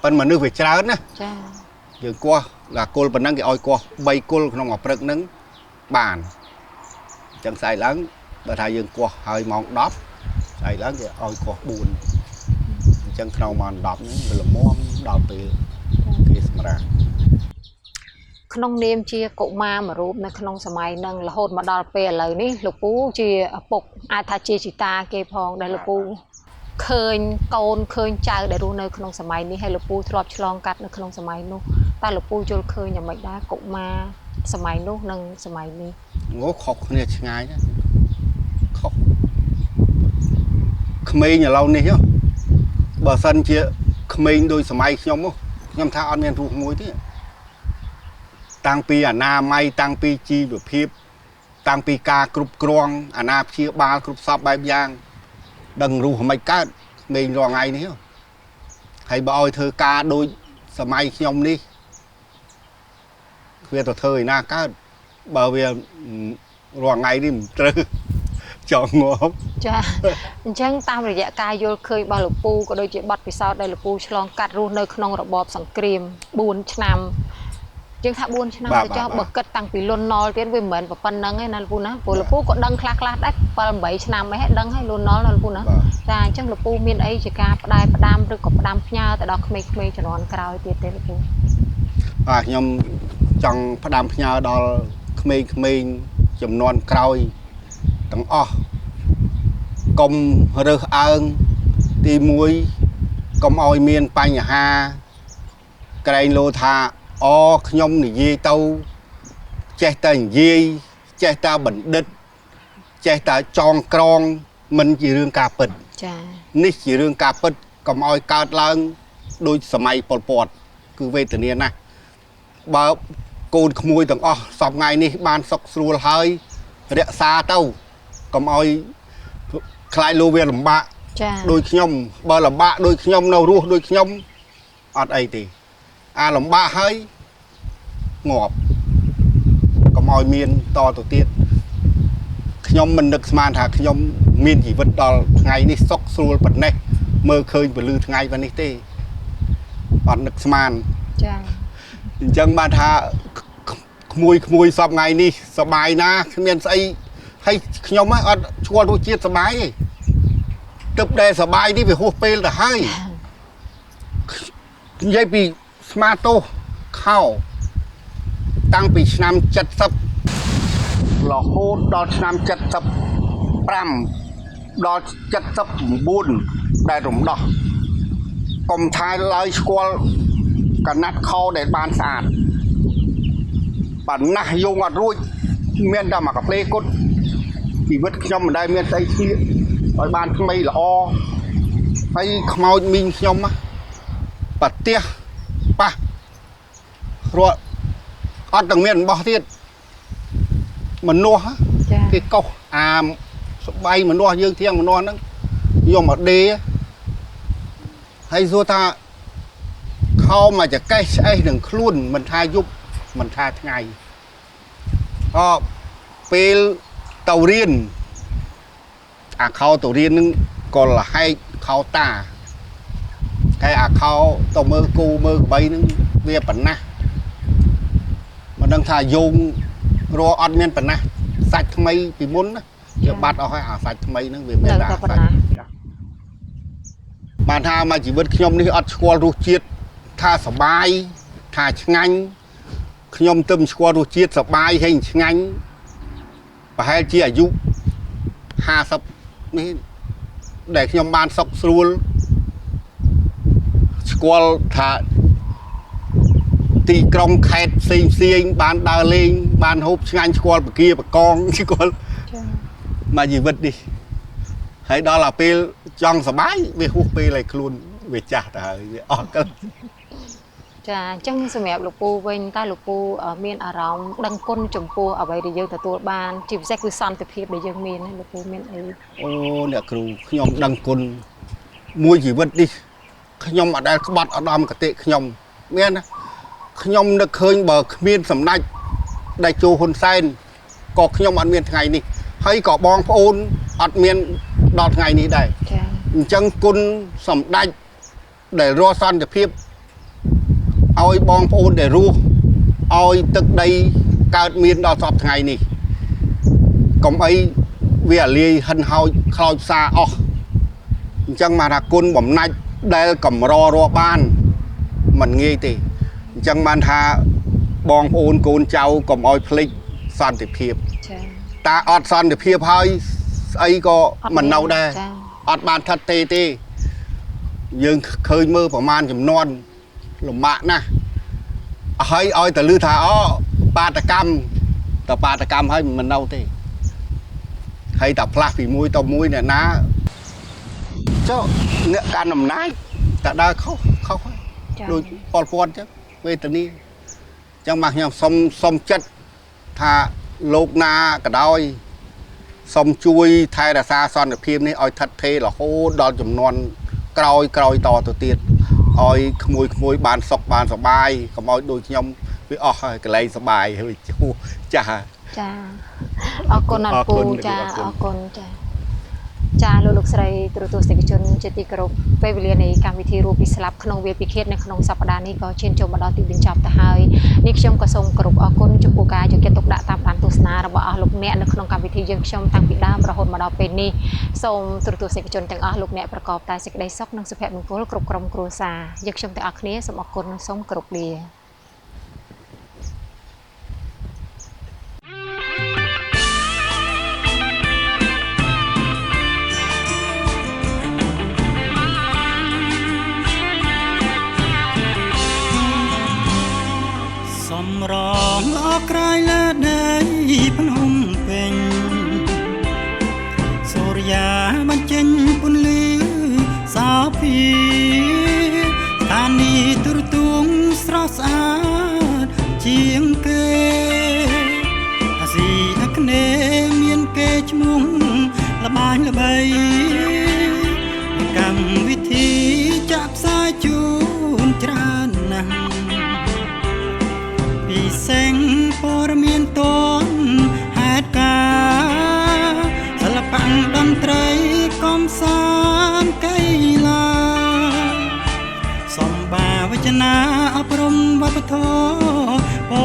ប៉ិនមនុស្សវាច្រើនណា ចា យើងគោះដល់គល់ប៉ុណ្ណឹងគេឲ្យគោះ3គល់ក្នុងមួយព្រឹកហ្នឹងបានអញ្ចឹងស្អែកឡើងបើថាយើងគោះហើយម៉ោង10ស្អែកឡើងគេឲ្យគោះ4អញ្ចឹងក្នុងម៉ោង10ហ្នឹងវាល្មមដល់ពេលគេសម្រាក ក្នុងនាមជាកុមារមួយរូបនៅក្នុងសម័យហ្នឹងរហូតមកដល់ពេលឥឡូវនេះលោកពូជាឪពុកអាចថាជាជីតាគេផងដែលលោកពូឃើញកូនឃើញចៅដែលរស់នៅក្នុងសម័យនេះហើយលោកពូធ្លាប់ឆ្លងកាត់នៅក្នុងសម័យនោះតើលោកពូយល់ឃើញយ៉ាងម៉េចដែរកុមារសម័យនោះនិងសម័យនេះ ងខុសគ្នាឆ្ងាយណាស់ខុសក្មេងឥឡូវនេះហ៎បើសិនជាក្មេងដូចសម័យខ្ញុំហ៎ខ្ញុំថាអត់មានរស់មួយទេតាំងពីអនាម័យតាំងពីជីវភាពតាំងពីការគ្រប់គ្រងអាណាព្យាបាលគ្រប់សពបែបយ៉ាងដឹងរស់មិនកើតក្មេងរាល់ថ្ងៃនេះហ៎ហើយបើឲ្យធ្វើការដូចសម័យខ្ញុំនេះវាទៅធ្វើឯណាកើតបើវារាល់ថ្ងៃនេះមិនត្រូវចង់ងាប់ ចាអញ្ចឹងតាមរយៈការយល់ឃើញរបស់លោកពូក៏ដូចជាបទពិសោធន៍ដែលលោកពូឆ្លងកាត់រស់នៅក្នុងរបបសង្គ្រាម4ឆ្នាំយើងថា4ឆ្នាំ បាទ ទៅចុះ បាទ បើគិតតាំងពីលន់ណុលទៀតវាមិនមែនប៉ុណ្្នឹងទេណាលោកពូណាព្រោះលោកពូក៏ដឹងខ្លះៗដែរ7 8ឆ្នាំអីហើយដឹងហើយលន់ណុលណាលោកពូណា បាទ ចាអញ្ចឹងលោកពូមានអីជាការផ្ដែផ្ដាំឬក៏ផ្ដាំផ្ញើទៅដល់ក្មេងៗជំនាន់ក្រោយទៀតទេលោកពូ បាទខ្ញុំចង់ផ្ដាំផ្ញើដល់ក្មេងៗចំនួនក្រោយទាំងអស់កុំរើសអើងទី1កុំឲ្យមានបញ្ហាក្រែងលោថាអខ្ញុំនិយាយទៅចេះតែនិយាយចេះតែបណ្ឌិតចេះតែចងក្រងមិនជារឿងការពិត ចា នេះជារឿងការពិតកុំឲ្យកើតឡើងដូចសម័យប៉ុលពតគឺវេទនាណាស់បើកូនក្មួយទាំងអស់សពថ្ងៃនេះបានសុខស្រួលហើយរក្សាទៅកុំឲ្យខ្លាចលោវាលំបាក ចា ដូចខ្ញុំបើលំបាកដូចខ្ញុំនៅរស់ដូចខ្ញុំអត់អីទេអាលំបាកហើយងាប់កុំឲ្យមានតទៅទៀតខ្ញុំមិននឹកស្មានថាខ្ញុំមានជីវិតដល់ថ្ងៃនេះសុខស្រួលប៉ុណ្ណេះមើលឃើញពលឺថ្ងៃប៉ុណ្នេះទេអត់នឹកស្មាន ចា អញ្ចឹងបានថាក្មួយក្មួយសពថ្ងៃនេះសប្បាយណាស់គ្មានស្អីហើយខ្ញុំហ៎អត់ស្គាល់រសជាតិសប្បាយទេទឹកដែលសប្បាយនេះវាហួសពេលទៅហើយនិយាយពីស្មាទោសខោតាំងពីឆ្នាំ70រហូតដល់ឆ្នាំ75ដល់79ដែលរំដោះកុំថាឡើយស្គាល់កណាត់ខោដែលបានស្អាត បើណាស់យងអត់រួចមានតែមកកាផ្លេគុតជីវិតខ្ញុំមិនដែលមានស្អីស្លៀកឲ្យបានថ្មីល្អហើយខ្មោចមីងខ្ញុំណាប្រទេសប៉ះរត់អត់ទាំងមានរបស់ទៀតមនុស្សហ៎ ចា គេកោសអាមស្បៃមនុស្សយើងធៀងមនុស្សហ្នឹងយកមកដេហើយសួរថាខោមកចកេះស្អេះនឹងខ្លួនមិនថាយប់មិនថាថ្ងៃអពេលទៅរៀនអាខោទៅរៀនហ្នឹងក៏លហែកខោតាតែអាខោទៅមើលគូមើលក្បីហ្នឹងវាប៉ុណ្ណាស់មិនដឹងថាយោងរអត់មានប៉ុណ្ណាស់សាច់ថ្មីពីមុនណាវាបាត់អស់ហើយអាសាច់ថ្មីហ្នឹងវាមាន នៅ តែអាសាច់ តែប៉ុណ្ណា បានថាមកជីវិតខ្ញុំនេះអត់ស្គាល់រសជាតិថាសបាយថាឆ្ងាញ់ខ្ញុំទៅមិនស្គាល់រសជាតិសបាយហើយឆ្ងាញ់ប្រហែលជាអាយុ50នេះដែលខ្ញុំបានសុខស្រួលស្គាល់ថា ទីក្រុងខេត្តផ្សេងផ្សេងបានដើរលេងបានហូបឆ្ងាញ់ស្គាល់ពគាបកងស្គាល់ ចា មកជីវិតនេះហើយដល់ដល់ពេលចង់សបាយវាហួសពេលឲ្យខ្លួនវាចាស់ទៅហើយវាអស់កិល ចាអញ្ចឹងសម្រាប់លោកពូវិញតើលោកពូមានអារម្មណ៍ដឹងគុណចំពោះអ្វីដែលយើងទទួលបានជាពិសេសគឺសន្តិភាពដែលយើងមានណាលោកពូមានអី អូអ្នកគ្រូខ្ញុំដឹងគុណមួយជីវិតនេះខ្ញុំអត់ដែលក្បត់ឧត្តមគតិខ្ញុំមានណាខ្ញុំនឹកឃើញបើគ្មានសម្ដេចដែលជួហ៊ុនសែនក៏ខ្ញុំអត់មានថ្ងៃនេះហើយក៏បងប្អូនអត់មានដល់ថ្ងៃនេះដែរ ចា អញ្ចឹងគុណសម្ដេចដែលរស់សន្តិភាពឲ្យបងប្អូនដែលរស់ឲ្យទឹកដីកើតមានដល់សពថ្ងៃនេះកុំអីវាអាលាយហិនហោចខ្លោចផ្សាអស់អញ្ចឹងមកថាគុណបំណាច់ដែលកម្ររស់បានมันងាយទេអញ្ចឹងបានថាបងប្អូនកូនចៅកុំឲ្យភ្លេចសន្តិភាព ចា តាអត់សន្តិភាពហើយស្អីក៏មិននៅដែរ ចា អត់បានថិតទេទេយើងឃើញមើលប្រមាណចំនួនលំបាកណាស់ហើយឲ្យតែលឺថាអូបាតកម្មតបាតកម្មហើយមិននៅទេហើយតែផ្លាស់ពីមួយទៅមួយអ្នកណាចុះអ្នកកាន់អំណាចតែដើរខុសខុសហើយ ចា ដូចប៉ុលពតអញ្ចឹងវេទនាអញ្ចឹងមកខ្ញុំសុំសុំចិត្តថាលោកណាក៏ដោយសុំជួយថែរក្សាសន្តិភាពនេះឲ្យថិតថេររហូតដល់ចំនួនក្រោយក្រោយតទៅទៀតឲ្យក្មួយក្មួយបានសុខបានសប្បាយកុំឲ្យដូចខ្ញុំវាអស់ហើយកន្លែងសប្បាយហើយជួចាស់ហើយ ចាអរគុណណាស់ពូ អរគុណ ចា អរគុណ អរគុណចាចាលោកលោកស្រីទូរទស្សនិកជនជាទីគោរពពេលវេលានៃកម្មវិធីរួមពីស្លាប់ក្នុងវាលពិឃាតនៅក្នុងសប្តាហ៍នេះក៏ឈានចូលមកដល់ទីបញ្ចប់ទៅហើយនេះខ្ញុំក៏សូមគោរពអរគុណចំពោះការយកចិត្តទុកដាក់តាមដានទស្សនារបស់អស់លោកអ្នកនៅក្នុងកម្មវិធីយើងខ្ញុំតាំងពីដើមរហូតមកដល់ពេលនេះសូមទូរទស្សនិកជនទាំងអស់លោកអ្នកប្រកបតែសេចក្តីសុខនិងសុភមង្គលគ្រប់ក្រុមគ្រួសារយើងខ្ញុំទាំងអស់គ្នាសូមអរគុណនិងសូមគោរពលា សំរងល្អក្រៃលើដីភ្នំពេញសូរិយាបញ្ចេញពន្លឺសោភីស្ថានីយ៍ទូរទស្សន៍ស្រស់ស្អាតជាងគេអាស៊ីអាគ្នេយ៍មានគេឈ្មោះល្បាញល្បីកម្មវិធីចាក់ផ្សាយជូនច្រើនណាស់ ពីសេងព័រមានតនហេតុការណ៍សិល្បៈតន្ត្រីកំសាន្តកីឡាសម្បាវចនាអប់រំវប្បធម៌ព័